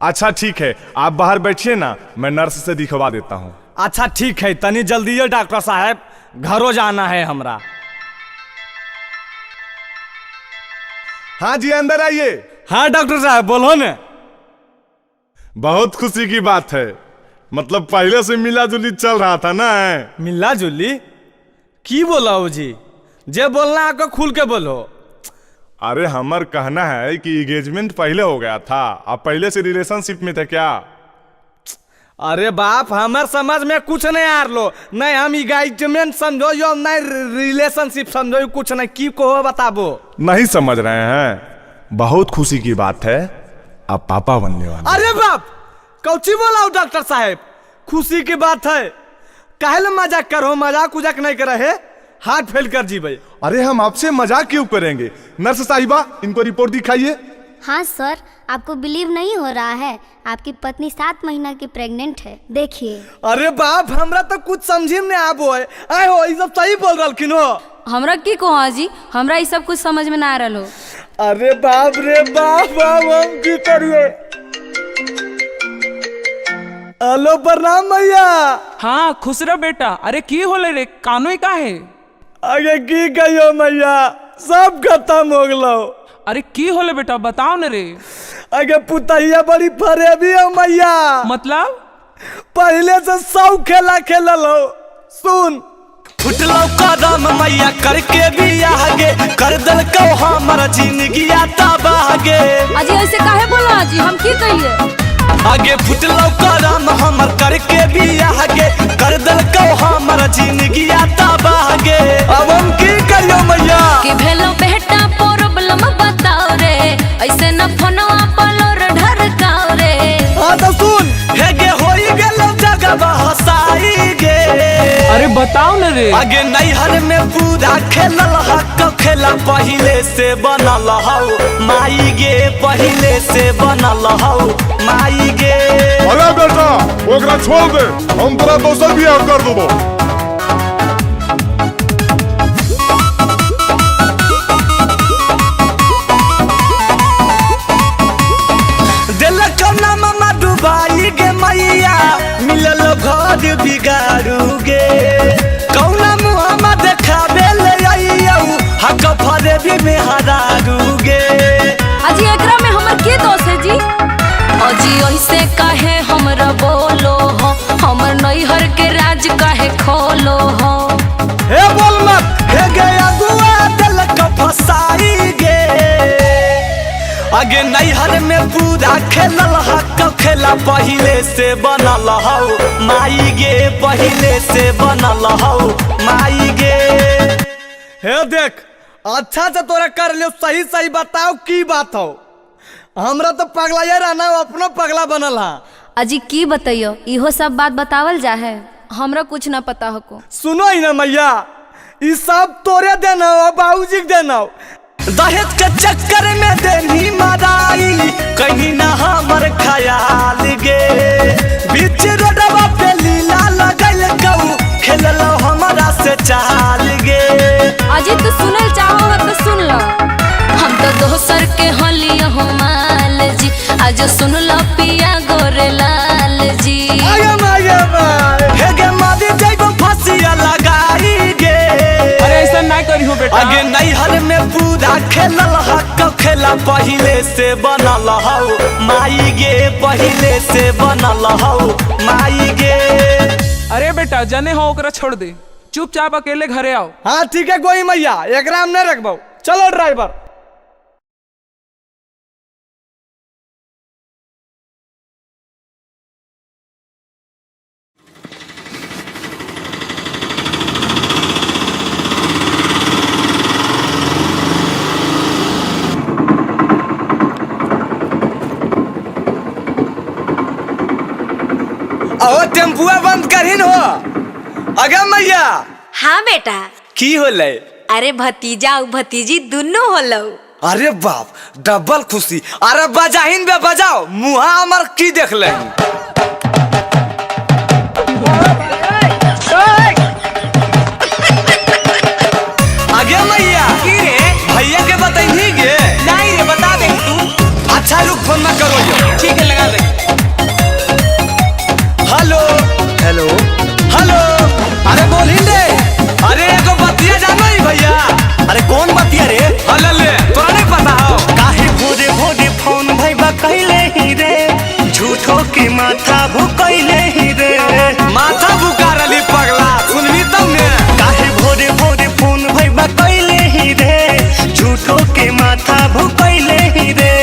अच्छा ठीक है, आप बाहर बैठिए ना, मैं नर्स से दिखवा देता हूँ। अच्छा ठीक है, तनी जल्दी है डॉक्टर साहब, घरों जाना है हमरा। हाँ जी अंदर आइए। हाँ डॉक्टर साहब बोलो ना। बहुत खुशी की बात है, मतलब पहले से मिला जुली चल रहा था ना? मिला जुली की बोला हो जी, जे बोलना आपको खुल के बोलो। अरे हमार कहना है कि एंगेजमेंट पहले हो गया था, आप पहले से रिलेशनशिप में थे क्या? अरे बाप, हमार समझ में कुछ नहीं आ लो, नहीं हम एंगेजमेंट समझो यो नहीं रिलेशनशिप समझो, कुछ नहीं की को बताबो। नहीं समझ रहे हैं, बहुत खुशी की बात है, आप पापा बनने वाले। अरे बाप कौची बोला डॉक्टर साहब, खुशी की बात है, काहे मजाक करो, मजाक उजाक नहीं करे है, हाथ फेल कर जी भाई। अरे हम आपसे मजाक क्यों करेंगे? नर्स साहिबा इनको रिपोर्ट दिखाइए। हाँ सर, आपको बिलीव नहीं हो रहा है, आपकी पत्नी 7 महीना की प्रेग्नेंट है, देखिए। अरे बाप, हमरा तो कुछ समझी में आबो है, आए हो ये सब सही बोल रहा हो? हमरा की कहो जी, हमरा ये सब कुछ समझ में ना आ रहा हो। अरे बाप रे बाप, हम की करिए? हेलो प्रणाम भैया। हाँ खुश रहो बेटा। अरे की होले रे, कानो ही काहे? अरे की कहियो मैया, सब खत्म हो गलो। अरे की होले बेटा बताओ न रे। अगे पुतैया बड़ी फरेबी हो मैया। मतलब? पहले से 100 खेला खेलल हो। सुन फुटलो कदम मैया करके भी आगे, कर दल को हमर जिंदगी तबाह गे। अजी ऐसे काहे बोला अजी, हम की कहिए? आगे फुटलो कदम हमर करके भी आगे, कर दल को हमर जिंदगी तबाह गे। अब हम की करियो मैया? की भेलो बेटा प्रॉब्लम बताओ रे, ऐसे न फोनवा पलोर ढरकाओ रे। हां तो सुन, हे गे होई गेलो जगह हसाई गे। अरे बताओ न रे। आगे नैहर में पूरा खेलल हक खेला, पहले से बनल हौ माई गे, पहले से बनल हौ माई गे। अरे बेटा वो हमरा छोड़ दे, हम तोरा दोसर बियाह कर देबो। दिलक ना मामा डुबाई गे मैया, मिलल घर बिगाड़ू गे। कौना मुहामा देखाबे ले आइयौ, हक फरेबी में हरारू गे। अजी एकरा में हमर के दोष है जी? अजी ऐसे काहे हमरा बोलो हो, हमर नैहर के राज काहे खोलो हो। हे बोल मत, हे गया गुआ दिलक फसाई गे। आगे नैहर में पूरा खेलल हक खेला पहिले से बनल हौ माई गे, पहिले से बनल हौ माई गे। हे देख अच्छा से तोरा कर लियो, सही सही बताओ की बात हो। हमरा तो पगला ये रहना, अपनो पगला बनल हा। अजी की बताइयो, इहो सब बात बतावल जा है, हमरा कुछ ना पता हको। सुनो ही ना मैया, ई सब तोरे देना हो, बाबूजी के देना हो। दहेज के चक्कर में देनी मराई, कहीं ना हमर ख्याल गे। बीच रोडवा पे लीला लगल गऊ, खेलल हमरा से चाल गे। अजी तू सुनल चाहो तो सुन लो। हम तो दोसर के हलियो माल जी, आज सुन लो पिया गोरे लाल जी। आगे मागे माए, हे गे मारी जइबो फांसिया लगाई गे। अरे ऐसा ना करियो बेटा। आगे नैहर में पूरा खेलल हक खेला पहिले से बनल हौ माई गे, पहिले से बनल हौ माई गे। अरे बेटा जने हो ओकरा छोड़ दे, चुपचाप अकेले घरे आओ। हाँ ठीक है गोई मैया, एकरा हम नहीं रखबो। चलो ड्राइवर। टेम्पुआ बंद करीन हो। अगे मैया। हाँ बेटा। की होलै? अरे भतीजा और भतीजी दोनों होलो। अरे बाप, डबल खुशी। अरे बजाहिन बे बजाओ, मुहा हमर की देख ले। अगे मैया। की रे? भैया के बतैनी गे? नहीं रे, बता दे तू। अच्छा रुक, फोन ना करो यो। ठीक है लगा दे। हेलो हेलो हेलो, अरे बोलिन रे। अरे एगो बतिया जानो ही भैया। अरे कौन बतिया रे? अले ले, तोरा नहीं पता हो। काहे भोरे भोरे फोन भईबा कइले ही रे, झूठो के माथा भुकइले ही रे। माथा भुका रली पगला, सुनबी तब ने। काहे भोरे भोरे फोन भईबा कइले ही रे, झूठो के माथा भुकइले ही रे।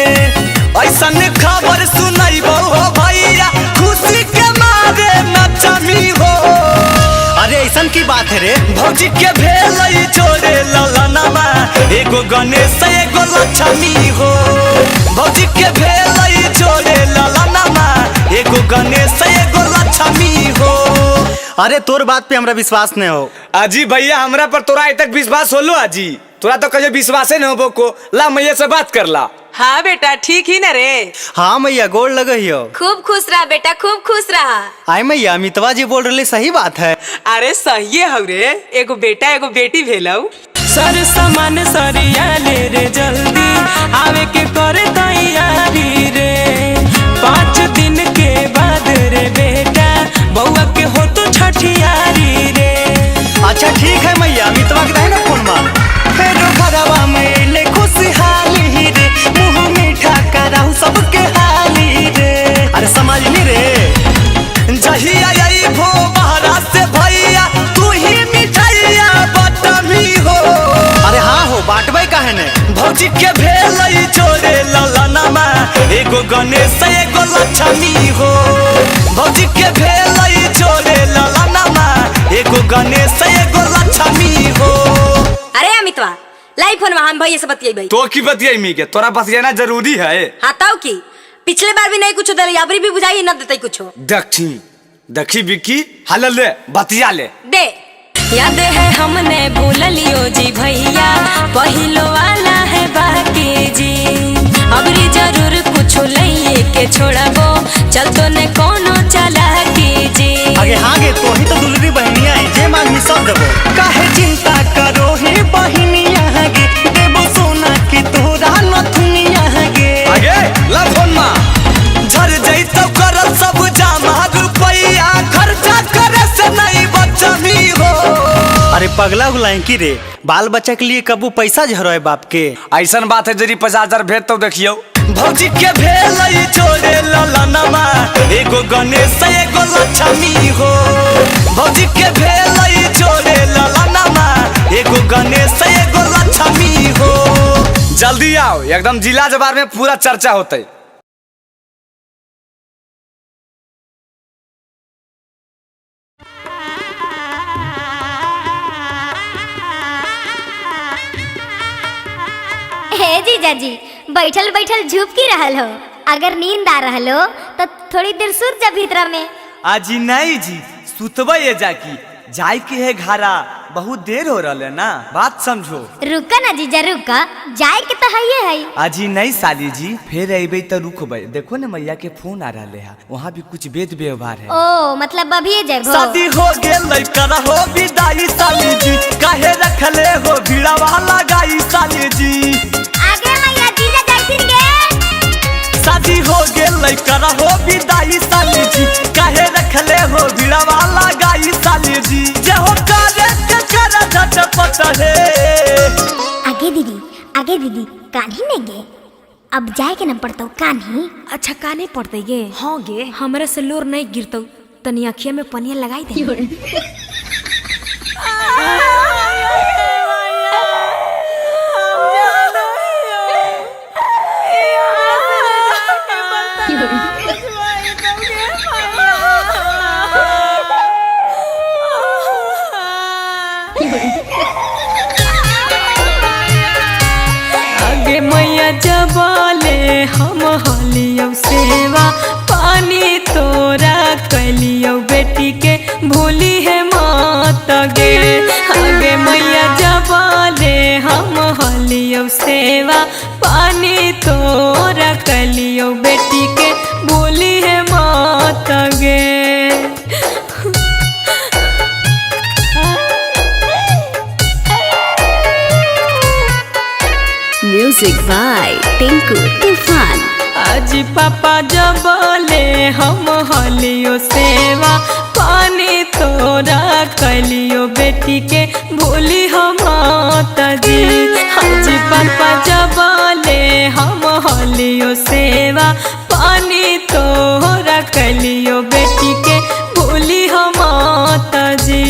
ऐसन खबर सुनैबो हो भैया, खुशी के मारे नचमी हो। अरे ऐसन की बात है रे? भौजी के भेलई जोड़े ललनमा, एगो गणेश एगो लक्ष्मी हो। भौजी के भेलई जोड़े ललनमा, एगो गणेश एगो लक्ष्मी हो। अरे तोर बात पे हमरा विश्वास नहीं हो। अजी भैया हमरा पर तोरा आज तक विश्वास होलो? अजी तोरा तो कहियो विश्वासे नहीं होबो को। ला मैया से बात कर ला। हाँ बेटा ठीक ही न रे? हाँ मैया गोड़ लगे हो। खूब खुश रहा बेटा, खूब खुश रहा। आय मैया अमितवा जी बोल रहे सही बात है। अरे सही है रे, एगो बेटा एगो बेटी भेलौ। सर सामान सरिया ले रे, जल्दी आवे के करे तैयारी रे। 5 दिन के बाद रे बेटा बउआ के हो तो छठियारी रे। अच्छा ठीक है मैया, अमितवा के ना फोन मार। फेर घरवा में ले खुशहाली रे, मुँह मीठा कराऊ सबके हाली रे। अरे समझ ली रे। जहिया आई भो बहरा से भैया, तू ही मिठाइया बटमी हो। अरे हाँ हो, बांटबै काहे ने? भौजी के भेलई जोड़े ललनमा, एगो गणेश एगो लक्ष्मी हो। भौजी के भेलई जोड़े ललनमा, एगो गणेश एगो लक्ष्मी हो। अरे अमितवा लाई फोन, हम भैया से बतियाई। तो की बतियाई मी के? तोरा बतियाना जरूरी है। हाँ ताऊ की पिछले बार भी नहीं कुछ दे, अबरी भी बुझाई न देते कुछ। देखी देखी बिकी हाल ले बतिया ले दे। याद है हमने भूल लियो जी भैया, पहिलो वाला है बाकी जी। अबरी जरूर कुछ लइए के छोड़बो, चल तो ने कोनो चालाकी पगला उगला है की रे, बाल बच्चा के लिए कबू पैसा झरो है बाप के। ऐसा बात है जरी 50,000 भेज तो देखियो। भौजी के भेलई जोड़े ललनमा, एगो गणेश एगो लक्ष्मी हो। भौजी के भेलई जोड़े ललनमा, एगो गणेश एगो लक्ष्मी हो। जल्दी आओ, एकदम जिला जवार में पूरा चर्चा होते। हे जीजाजी, बैठल बैठल झुपकी रहल हो। अगर नींद आ रहल हो तो थोड़ी देर सुत जा भीतरा में। आजी नहीं जी, सुतबे ये जाकी, जाय के है घरा, बहुत देर हो रहा है ना, बात समझो। रुका ना जीजा रुका, जाए के तो है है। आजी नहीं साली जी, फिर अबे तो रुकबे। देखो ना मैया के फोन आ रहा है, वहाँ भी कुछ वेद व्यवहार है। ओ मतलब अभी जाए। शादी हो गेल करा हो विदाई साली जी, काहे रखले हो भीड़ा वाला गाई साली जी। आगे मैया जीजा जाइथिन गे। शादी हो गेल करा हो विदाई साली जी, काहे रखले हो भीड़ा वाला गाई साली जी। जे हो करे के करा झटपट है। आगे दीदी, आगे दीदी, कान्ही नहीं गे, अब जाए के न पड़तो कान्ही। अच्छा कान्ही पड़ते गे? हाँ गे, हमरा से लोर नहीं गिरतो, तनी अखिया में पनिया लगाई दे। आगे मैया जबले हम हलियौ सेवा, पानी तोरा कलियौ बेटी के भूली है मात गे। आगे मैया जबले हम हलियौ सेवा, पानी तोरा कलियौ बेटी के भूली है मात गे। म्यूजिक बाय टिंकू तूफान। आज पापा जबले हम हलियो सेवा, पानी तोरा कलियो बेटी के भूली हम जी। आज पापा जबले हम हलियो सेवा, पानी तोरा कलियो बेटी के भूली हम जी।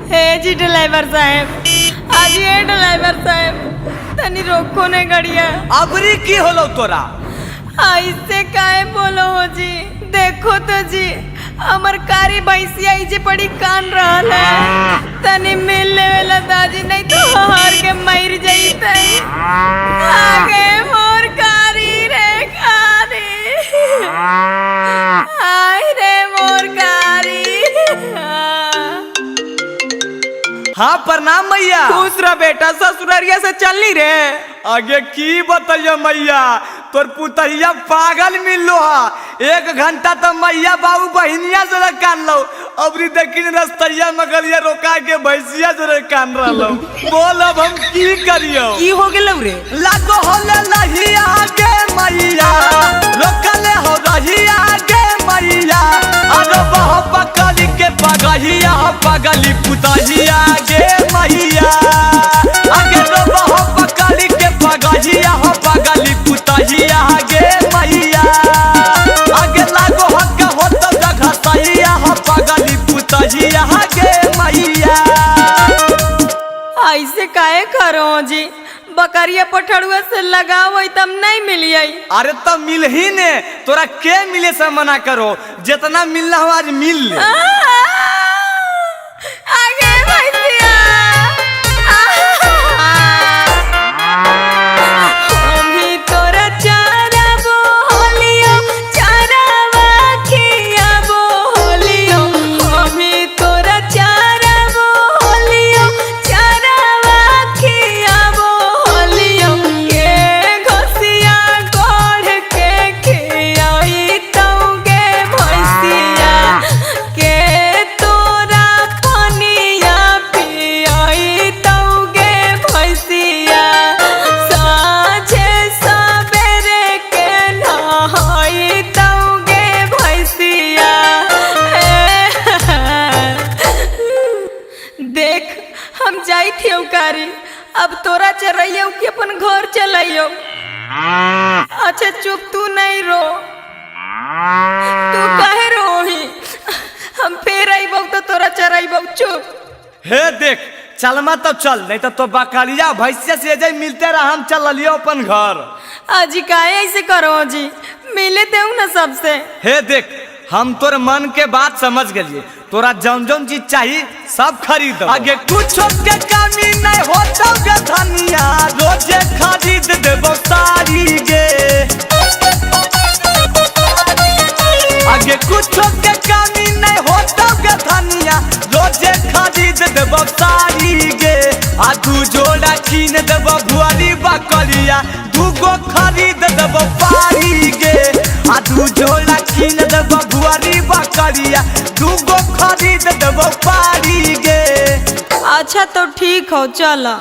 हे जी ड्राइवर साहब, आज ये ड्राइवर साहब तनी रोको ने गड़िया। अबरी की होलो तोरा? ऐसे काहे बोलो हो जी, देखो तो जी हमर कारी भैंसिया इजे पड़ी कान रहल है, तनी मिल लेवेला दाजी, नहीं तो हार के मर जईतई। आगे मोर कारी रे कारी, आय रे मोर कारी। हाँ प्रणाम मैया। खुश रह बेटा, ससुरारिया से चलनी रे। आगे की बताइए मैया, तोर पुतहिया पागल मिललो हा। 1 घंटा तो मैया बाबू बहनिया से कान लो, अबरी देखिन रस्तैया मगलिया रोका के भैंसिया से कान रहलो। बोल अब हम की करियो? की हो गेलौ रे? लागो होले लही आगे मैया, रोकले हो रही आगे मैया, अरे बह पकड़ी के पगहिया पगली पुतहिया गे मैया। आगे बह पकड़ी के पगहिया पगली पुतहिया गे मैया। आगे लागो हक हो तो जगह सहिया पगली पुतहिया गे मैया। ऐसे काहे करो जी, बकरिया पठड़ुआ से लगाओ तब नहीं मिलिए। अरे तब मिल ही ने, तोरा के मिले से मना करो, जितना मिलना हो आज मिल ले। आगे भैया हम तोरा चारा बोलियो, चारावा खिया बोलियो, हम तोरा चारा बोलियो, चारावा खिया बोलियो, के घोसिया गोड़ के खियाई तौगे भैंसिया, के तोरा पनिया पिया। चौकारी, अब तोरा चरैयो कि अपन घर चलाइयो। अच्छा चुप, तू नहीं रो, तू काहे रोही, हम फिर आईबो तो तोरा चराइबो। चुप। हे देख चलमा तब चल, नहीं तो बकरिया भैंसिया से जाई मिलते रहा, हम चल लियो अपन घर। अजी काहे ऐसे करो जी, मिले देऊ ना सबसे। हे देख हम तोर मन के बात समझ गए, तोरा जौन जौन चीज चाहिए सब खरीद। आगे कुछ के कमी नहीं होतो गे धनिया, रोजे खरीद देबो साड़ी गे। आगे कुछ के कमी नहीं होतो गे धनिया, रोजे खरीद देबो साड़ी गे। आ दू जोड़ा कीन देबो भुआरी बकरिया, दूगो खरीद देबो पारी गे। आ दू जोड़ा कीन देबो भुआरी बकरिया, दूगो खरीद देबो पारी गे। अच्छा तो ठीक हो, चला।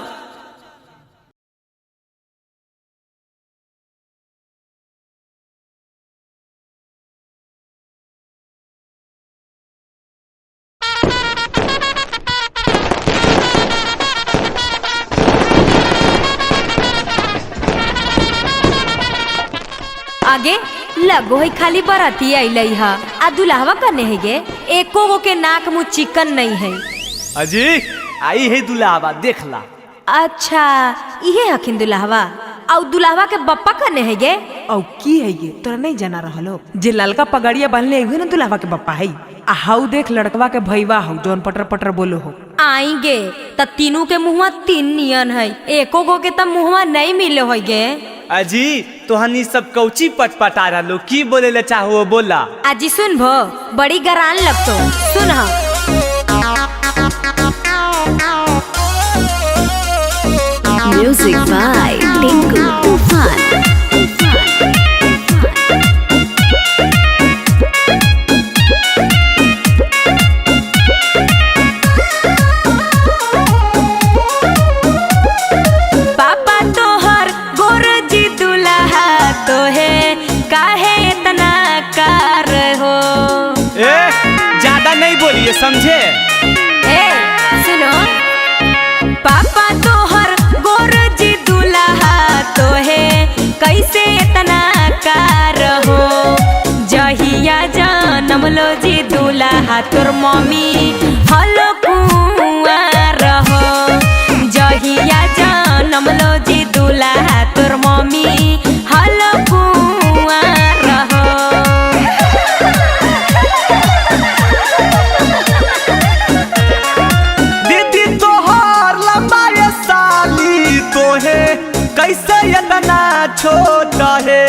आगे लगो है खाली बराती अइलई हा, आ दुल्हवा कने है गे, एको गो के नाक मुंह चिकन नहीं है। अजी आई है दुल्हवा, देख ला। अच्छा इहे हखिन दुल्हवा, औ दुल्हवा के बप्पा कने है गे? औ की है गे, तोरा नहीं जाना रहलो जे ललका पगड़िया बांधले हुए ना दुल्हवा के बप्पा है। आ हाउ देख लड़कवा के भईवा हौ जोन पटर पटर बोलो हो। आएंगे त तीनों के मुहवा तीन नियन है, एको गो के त मुहवा नहीं मिले है गे। अजी तोहनी सब कौची पटपटा रहलो, की बोले ले चाहो बोला। अजी सुन भो, बड़ी गरान लगतो, सुन हा। Music by Tinku Tufan. पापा तोहर गोर जी दुल्हा तो है, काहे इतना कार हो। ए ज्यादा नहीं बोलिए समझे। ए सुनो, पापा तोहर गोर जी दुल्हा तो है, कैसे इतना कार हो। जहिया जनम लो जी दुल्हा तोर मम्मी हलो कुंवार हो। जहिया जनम लो जी दुल्हा तोर मम्मी हलो कुंवार हो। दीदी तोहर लंबा ये साली तोहे कैसे इतना छोट है।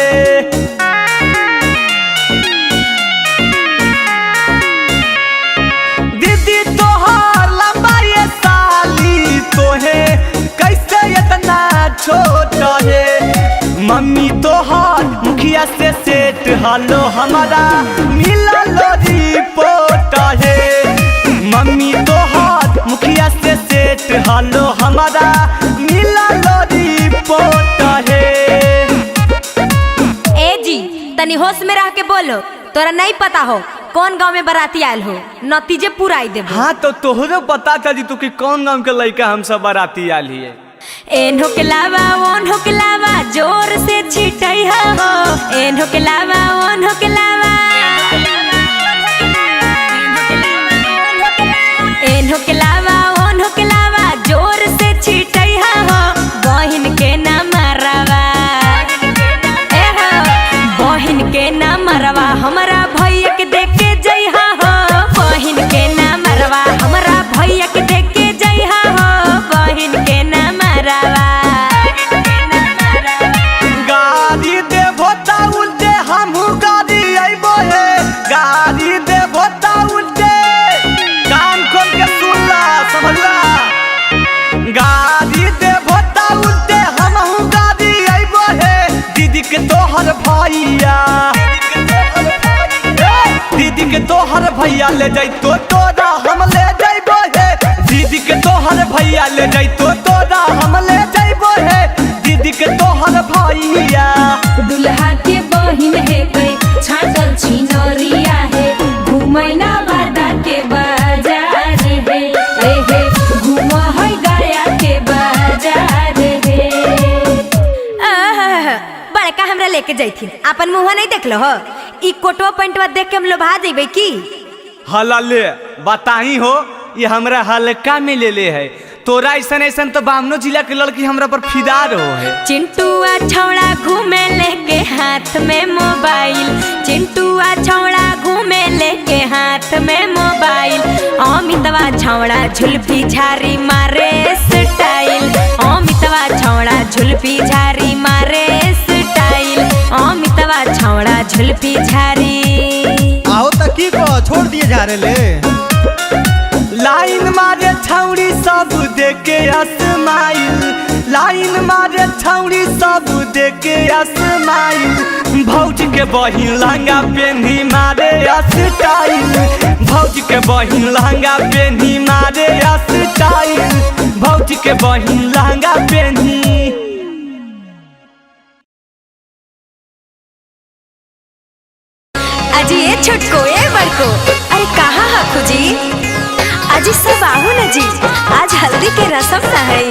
दीदी तोहर लंबा ये साली तोहे कैसे इतना छोट है। मम्मी तोहर मुखिया से सेट हलो हमारा मिला लो रिपोर्ट है। मम्मी तोहर मुखिया से सेट हलो हमारा मिला लो रिपोर्ट है। ए जी तनी होश में रह के बोलो, तोरा नहीं पता हो कौन गांव में बाराती आयल हो, नतीजे पुराई देबो। हाँ तो तोहरो पता चली तू कि कौन गांव के लड़का हम सब बाराती आयल हिए। एन्हो के लावा ओन्हो के लावा जोर से छिटई हो, एन्हो के लावा ओन्हो के लावा, एन्हो के लावा ओन्हो के लावा जोर से छिटई हो। बहिन के ना मरवा, ए हो बहिन के ना मरवा, हमरा भैया के देख के जइहा हो। बहिन के ना मरवा, हमरा भैया के देख के जइहा हो। बहिन के ना मरवा। गाड़ी देबो ता उल्टे हमहू गाड़ी अइबो हे, गाड़ी देबो ता उल्टे। कान खोल के सुन ला समझला, गाड़ी देबो ता उल्टे हमहू गाड़ी अइबो हे। दीदी के तोहर भैया, दीदी के तोहर भैया ले जैतो तोरा हम ले जइबो हे। दीदी के तोहर भैया ले जैतो तोरा हम ले जइबो हे। दीदी के तोहर भैया दुल्हा के बहिन हे गई छाटल छिनरिया हे, घुमैना बादा के बाजार हे, ए हे घुम है गया के लेके जैथिन। अपन मुँह नहीं देख लो हो, ई कोटवा पैंटवा देख के हम लोभा जइबै की? हला ले बताही हो, ये हमरा हल्का में ले ले है। तोरा ऐसन ऐसन तो बामनो जिला के लड़की हमरा पर फिदा रहो है। चिंटुआ छौड़ा घूमे लेके हाथ में मोबाइल, चिंटुआ छौड़ा घूमे लेके हाथ में मोबाइल, अमितवा छौड़ा झुलफी झारी मारे स्टाइल, अमितवा छौड़ा झुलफी झारी मारे स्टाइल, अमितवा छौड़ा झुलफी झारी। आओ त की को छोड़ दिए जा रे ले। लाइन मारे छौड़ी सब देके असमाइल, लाइन मारे छौड़ी सब देके असमाइल, भौज के बहिन लहंगा पेन्ही मारे अस्टाइल, भौज के बहिन लहंगा पेन्ही मारे अस्टाइल, भौज के बहिन लहंगा पेन्ही। अजी ए छोटको ए बड़को, अरे कहाँ हखु जी? अजी सब आहू न जी, आज हल्दी के रसम ना है।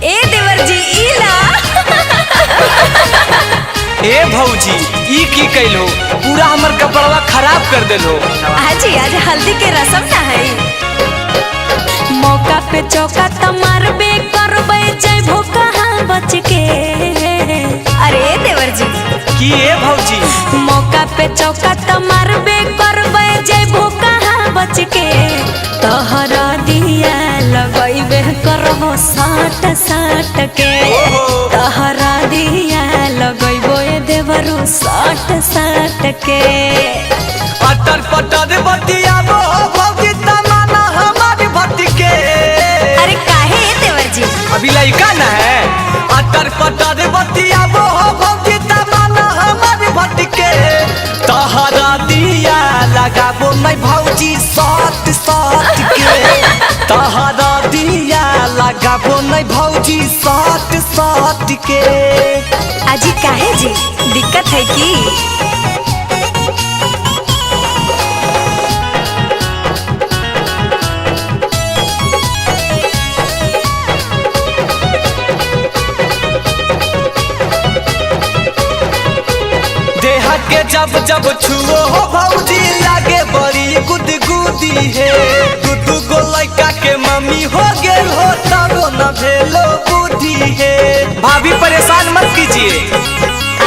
ए देवर जी इला। ए भौजी ई की कैलो, पूरा हमर कपड़वा खराब कर देलो। अजी आज हल्दी के रसम ना है। मौका पे चौका तमारबे करबे जइबो कहाँ बच के। अरे देवर जी की ए भौजी, मौका पे चौका तमारबे करबे जइबो कहाँ बच के, तोहरा दिया लगइबे करबो साट साट के, तोहरा दिया लगइबो ए देवरू साट साट के। अटर पटर बतियाबो भौजी तमाना हमार भटके। अरे काहे देवर जी, अभी लइका ना है। अटर पटर बतियाबो भौजी तमाना हमार भटके, तोहरा दिया लगाबो मैं भौजी सात सात के, तोहरा दिया लगाबो मैं भौजी सात सात के। अजी काहे जी, दिक्कत है की? देहा के जब जब छुओ हो भौजी लागे बड़ी गुदगुदी है, दू दू गो लड़का के मम्मी हो गेल हो तबो न भेलो बुद्धि है। भाभी परेशान मत कीजिए।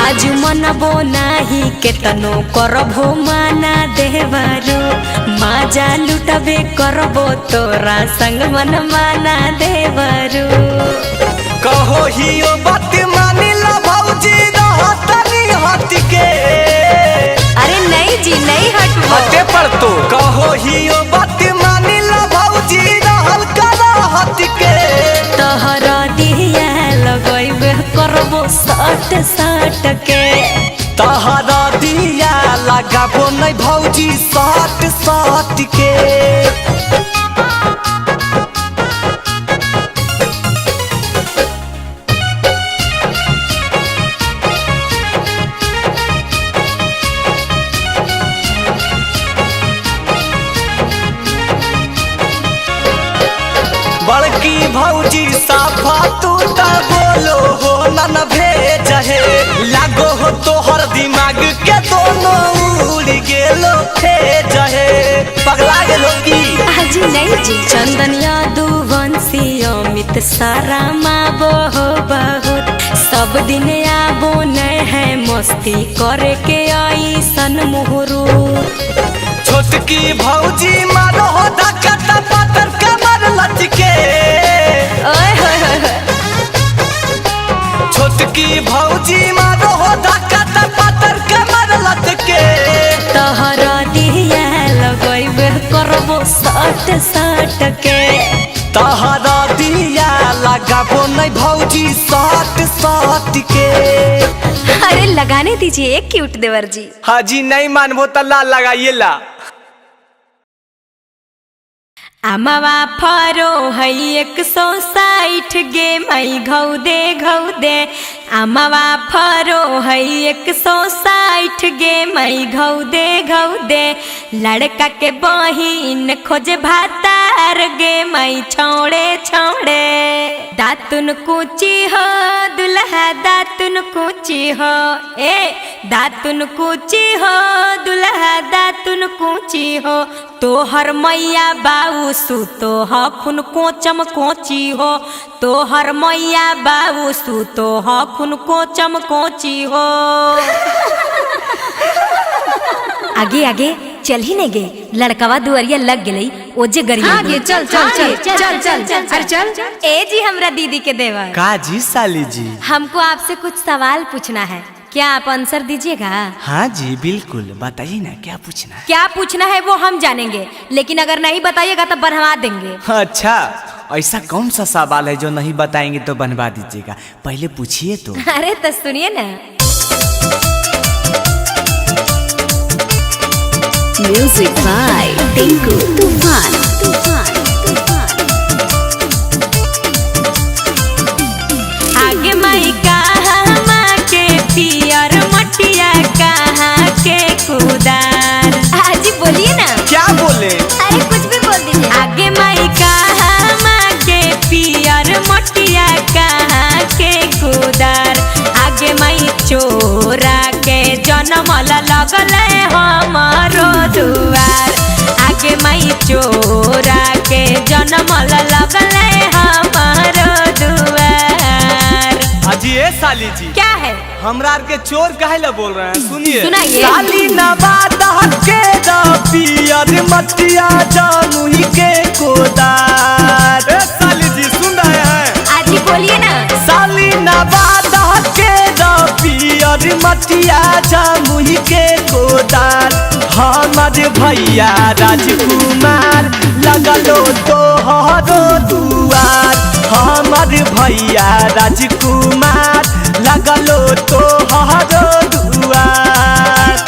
आज मनबो नाही केतनो करबो माना देवरू, माजा लुटबे करबो तोरा संग मन माना देवरू। कहो ही ओ बात मानी ला भौजी रहतनी हट के। अरे नहीं जी नहीं हटबो, हटे पर तो। कहो ही ओ बात मानी ला भौजी रहल करा हट के, तोहरा दिया लगइबे करबो साट साट के, तोहरा दिया लगाबो नहीं भौजी साट साट के। बड़की भौजी साफा तू त बोलो हो न भेज है, लागो हो तोहर दिमाग के दोनों उड़ गेलो भेज है, पगला गेलो की? अजी नहीं जी। चंदन यादव वंशी अमित सारा माबो हो बहुत, सब दिन आबो नहीं है मस्ती करे के ऐसन मुहरू। छोटकी भौजी मारो हो धक्का पातर कमर लचके। ओए होए होए। छोटकी भौजी मारो हो धक्का पातर कमर लचके, तोहरा दिया लगइबे करबो साट साट के, तोहरा दिया लगाबो नहीं भौजी साट साट के। अरे लगाने दीजिए एक क्यूट देवर जी। हाँ जी नहीं मानबो त ला लगाइए ला। अमवा फरो है 160 गे मई घौ दे घौ दे, अमवा फरो है 160 गे मई घौ दे घौ दे, लड़का के बहिन खोजे भातार गे मई छौड़े छौड़े। दातुन कूची हो दुल्हा दातुन कूची हो, ए दातुन कूची हो दुल्हा दातुन कूची हो, तोहर मैया बाऊ सुतो हखुन कोचम कोची हो, तोहर मैया बाऊ सुतो हखुन कोचम कोची हो। आगे आगे चल ही नहीं गे, लड़कवा दुआरिया लग गई ओजे गरिया। हाँ गे, चल चल चल चल चल चल, अरे चल। ए जी हमरा दीदी के देवर। का जी साली जी? हमको आपसे कुछ सवाल पूछना है, क्या आप आंसर दीजिएगा? हाँ जी बिल्कुल, बताइए ना क्या पूछना है। क्या पूछना है वो हम जानेंगे, लेकिन अगर नहीं बताइएगा तो बनवा देंगे। अच्छा, ऐसा कौन सा सवाल है जो नहीं बताएंगे तो बनवा दीजिएगा? पहले पूछिए तो। अरे तो सुनिए ना। Music by Tinku Tufan. Tufan Tufan. आगे माई कहाँ के पियर मटिया कहाँ के कुदार। जी बोलिए ना। क्या बोले? अरे कुछ भी बोल दीजिए। आगे माई कहाँ के पियर मटिया कहाँ के कुदार, आगे माई चोरा के जनमल लगल हमारो दुआर, आगे माई चोरा के जनमल लगल हमारो दुआर। अजी ए साली जी, क्या है? हमरा के चोर काहे ला बोल रहे हैं? सुनिए। सुनाइए। साली नवादा के दा पियर मटिया जामुही के कोदार। ए साली जी सुन रहे हैं? आजी बोलिए ना। साली नवादा के दा पियर मटिया जामुही के कोदार, हमार भैया राजकुमार लगलो तोहरो दुआर, हमार भैया राजकुमार लगलो तोहरो दुआर।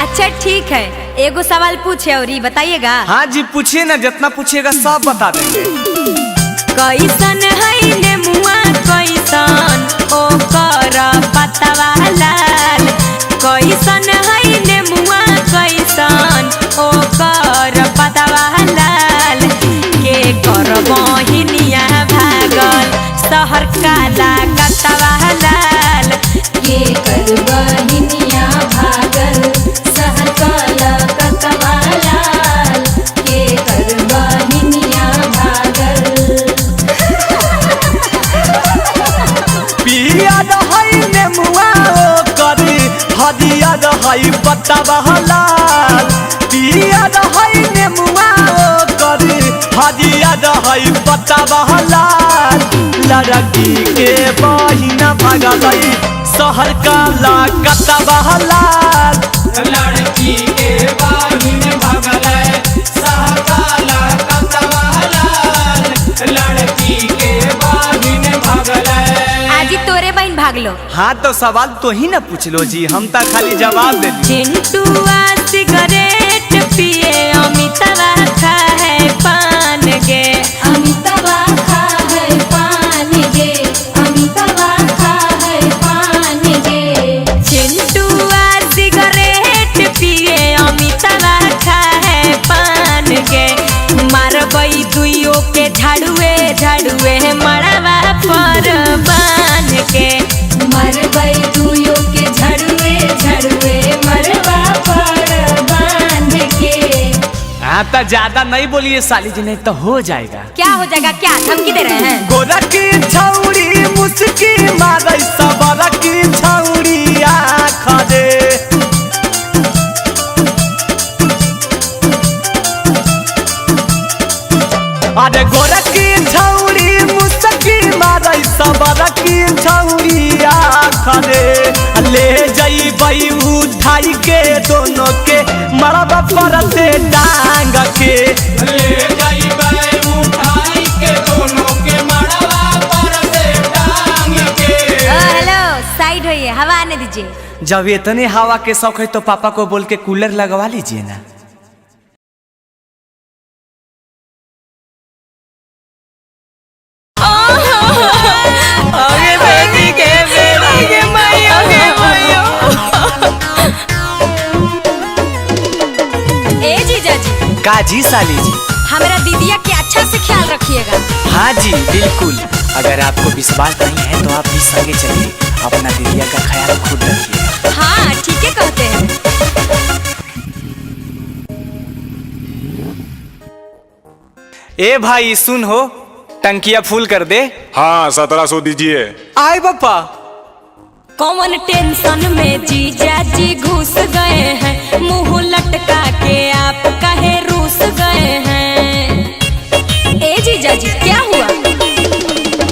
अच्छा ठीक है, एगो सवाल पूछे और बताइएगा। हाँ जी पूछिए ना, जितना पूछिएगा सब बता देंगे। कैसन है नेमुआ कैसन ओकर पतवा लाल, कैसन है नेमुआ कैसन ओकर पतवा लाल, के कर बहिनिया भागल शहर काला कतवा लाल, के कर बहिनिया भागल शहर काला कतवा लाल, के कर बहिनिया भागल। पिया रहै नेमुआ ओकर हरिया रहै पतवा लाल, पिया रहै नेमुआ ओकर हरिया रहै पतवा लाल, लड़की के बहिना भागलै शहर काला कतवा लाल, लड़की के बहिन भागलै शहर काला कतवा लाल, लड़की के बहिन भागलै। आजी तोरे बहन भागलो। हाँ तो सवाल तो ही ना पूछ लो जी, हम तो खाली जवाब दे। चिंटुआ सिगरेट पिए अमितावा खाए पान गे, अमितावा खाए पान गे, अमितावा खाए पान गे। चिंटुआ सिगरेट पिए अमितावा खाए पान गे, मारबई दुइयो के झाड़ुए झाड़ुए मड़वा पर बान के, मरबई दुइयो के झाड़ुए झाड़ुए मड़वा पर बांध के। हाँ तो ज्यादा नहीं बोलिए साली जी, नहीं तो हो जाएगा। क्या हो जाएगा? क्या धमकी दे रहे हैं? गोरा की छौड़ी मुस्की मारे सबरा की छौड़ी आँख दे, अरे गोरा की छौड़ी मुस्की मारे सबरा की छौड़ी आँख दे, ले जइबै उठाई के दोनों के मरबा पर से टांग के, ले जइबै उठाई के दोनों के मरबा पर से टांग के। हेलो साइड होइए, हवा आने दीजिए। जब इतने हवा के शौक है तो पापा को बोल के कूलर लगवा लीजिए ना। अरे बेटी के बेटी के माइयो के माइयो। ए जीजा जी। का जी साली जी? हमारा दीदिया के अच्छा से ख्याल रखिएगा। हाँ जी बिल्कुल। अगर आपको विश्वास नहीं है तो आप भी संगे चलिए, अपना दीदिया का ख्याल खुद रखिए। हाँ ठीक है कहते हैं। ए भाई सुन हो, टंकिया फुल कर दे। हाँ 1700 दीजिए। आए पापा। कौन टेंशन में जीजा जी घुस गए हैं, मुंह लटका के आप काहे रूस गए हैं। ए जीजा जी क्या हुआ?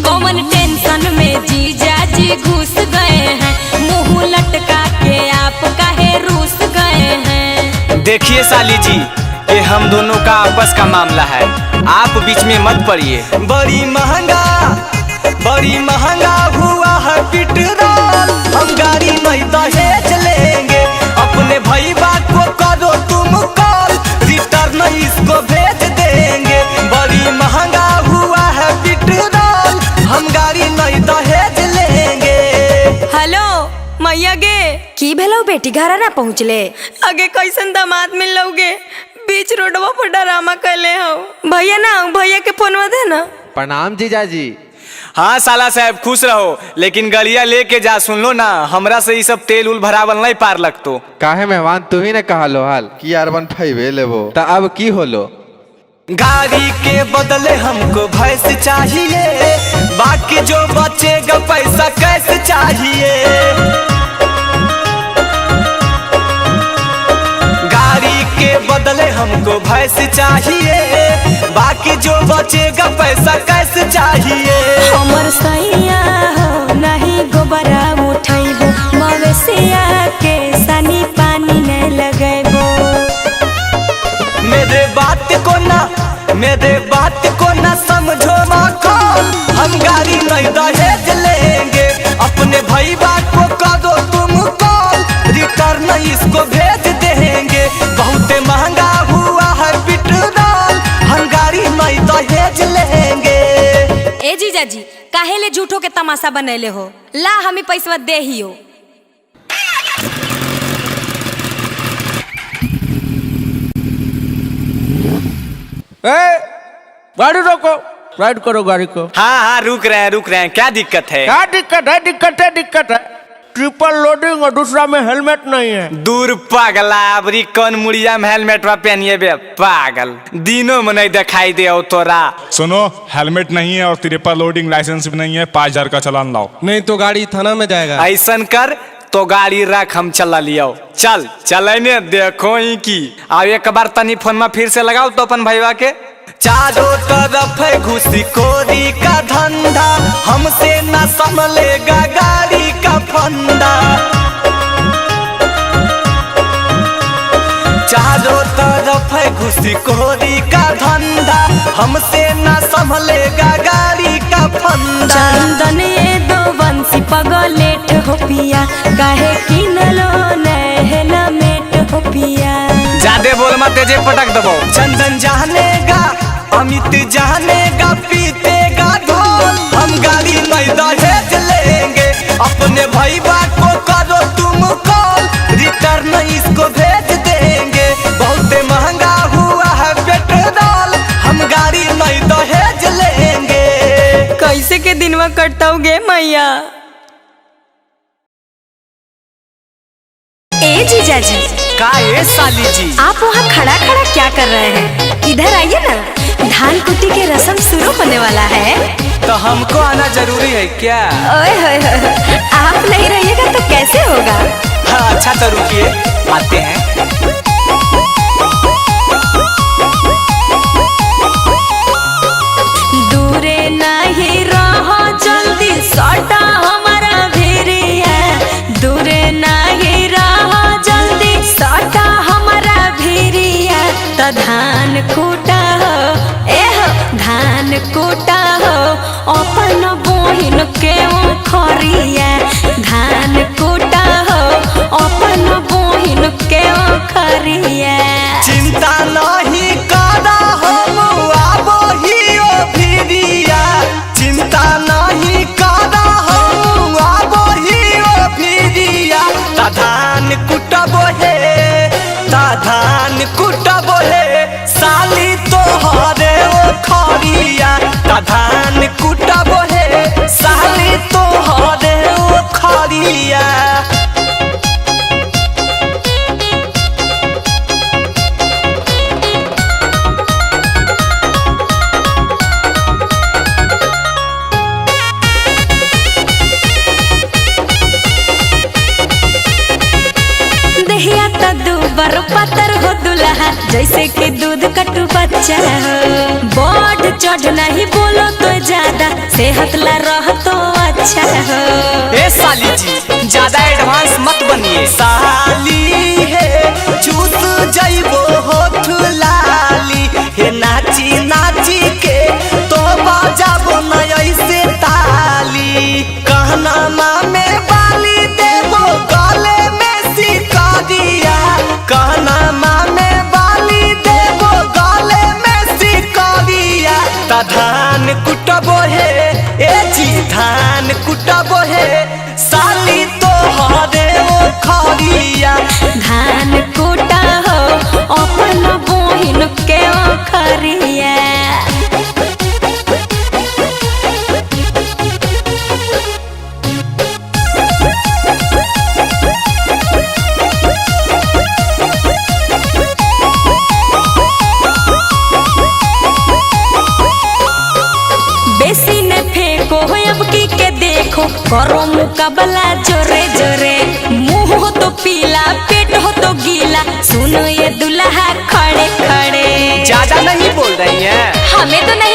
कौन टेंशन में जीजा जी घुस गए हैं, मुंह लटका के आप काहे रूस गए हैं। देखिए साली जी, ये हम दोनों का आपस का मामला है, आप बीच में मत पड़िए। बड़ी महंगा हुआ है पेट्रोल, हम गाड़ी नहीं दहेज लेंगे। अपने भाई बाप को करो तुम कॉल, रिटर्न इसको भेज देंगे। बड़ी महंगा हुआ है पेट्रोल, हम गाड़ी नहीं दहेज लेंगे। हेलो मैया गे, की भेलो बेटी घर ना पहुँचले? आगे कैसन दामाद मिल लोगे, बीच रोडवा पर डरामा कैले हो। भैया ना, भैया के फोनवा दे ना। प्रणाम जीजाजी। हाँ साला साहब खुश रहो, लेकिन गलिया लेके जा। सुन लो ना, हमरा से ये सब तेल उल भरावल नहीं पार लगतो। काहे मेहमान तू ही ने कहा लो हाल कि R15 लेबो, त अब की होलो? गाड़ी के बदले हमको भैंस चाहिए, बाकी जो बचेगा पैसा कैसे चाहिए। गाड़ी के बदले हमको भैंस चाहिए, बाकी जो बचेगा पैसा कैसे चाहिए। हमर सैया हो नहीं गोबरा उठैबो, मवेशिया के सनी पानी नहीं लगैबो। मेरे बात को ना समझो मखौल, हम गाड़ी नहीं दहेज लेंगे। अपने भाई बाप को करो तुम कॉल, रिटर्न इसको भेज देंगे। बहुत महंगा हुआ है पेट्रोल, हम गाड़ी नहीं दहेज लेंगे। ए जीजाजी काहे ले झूठो के तमाशा बनैले हो, ला हमें पैसा दे ही हो। ए, गाड़ी रोको, राइड करो गाड़ी को। हाँ हाँ रुक रहे हैं, क्या दिक्कत है? क्या दिक्कत है? दिक्कत है, दिक्कत है, ट्रिपल लोडिंग और दूसरा में हेलमेट नहीं है। दूर पागला, अबरी कौन मुड़िया में हेलमेट पहनिए बे पागल, दिनों में नहीं दिखाई दे हो तोरा। सुनो, हेलमेट नहीं है और ट्रिपल लोडिंग लाइसेंस भी नहीं है, 5000 का चालान लाओ, नहीं तो गाड़ी थाना में जाएगा। ऐसा कर तो गाड़ी रख, हम चला लियो। चल चलने देखो ही की। अब एक बार तनी फोन में फिर से लगाओ तो अपन भैया के। चारों तरफ है घुसखोरी का धंधा, हमसे ना संभलेगा गाड़ी का फंदा। चारों तरफ है घुसखोरी का धंधा, हमसे ना संभलेगा गाड़ी का फंदा। चंदन ये दो बंसी पगलेट हो पिया, काहे किनलो हेलमेट हो पिया। जादे बोल मत, तेजे पटक दबो। चंदन जानेगा, अमित जानेगा, पीतेगा ढोल, हम गाड़ी नहीं दहेज लेंगे। अपने भाई बाप को करो तुम कॉल, रिटर्न इसको भेज देंगे। बहुत महंगा हुआ है पेट्रोल, हम गाड़ी नहीं दहेज लेंगे। कैसे के दिनवा कटताओगे मैया? ए जीजाजी। का ए साली जी, आप वहाँ खड़ा खड़ा क्या कर रहे हैं? इधर आइए ना, धान कुटी के रस्म शुरू होने वाला है। तो हमको आना जरूरी है क्या? ओए होए होए, आप नहीं रहिएगा तो कैसे होगा? हाँ अच्छा तो रुकिए, आते हैं। दूरे नहीं रहो जल्दी सटा हमारा भेड़िया, दूरे नहीं रहो जल्दी सटा हमारा भेड़िया। तो धान कूटा हो, ए हो धान कूटा हो, अपन बहिन के खरिया। धान कूटा हो, अपन बहिन के खरिया। चिंता नहीं करा हम आबो ही ओ भिड़िया, चिंता नहीं करा हम आबो ही ओ भिड़िया। ता धान कुटबो हे, ता धान कुटबो हे, साली तोहरे ओ खरिया। ता धान कुटबो हे, पातर हो दुल्हा जैसे कि दूध कटु बच्चा हो। बढ़ चढ़ नहीं बोलो तो ज्यादा, सेहत ला रह तो अच्छा हो। ए साली जी ज्यादा एडवांस मत बनिए। साली है चूस जाइबो होठ लाली, हे नाची नाची के तो बजाबो ना ऐसे ताली। कहना मामे बाली देबो गले में सिकरिया, कहना मामे बाली देबो गले में सिकरिया। ता धान कुटबो हे ए जी धान कुटबो हे साली तो हरे ओ खरिया। धान कुटा हो अपन बहिन के ओ खरिया। बेसी न फेंको अब की के देखो, करो मुकाबला जोरे जोरे। मुंह हो तो पीला पेट हो तो गीला, सुनो ये दुल्हा खड़े खड़े। ज्यादा नहीं बोल रही है, हमें तो नहीं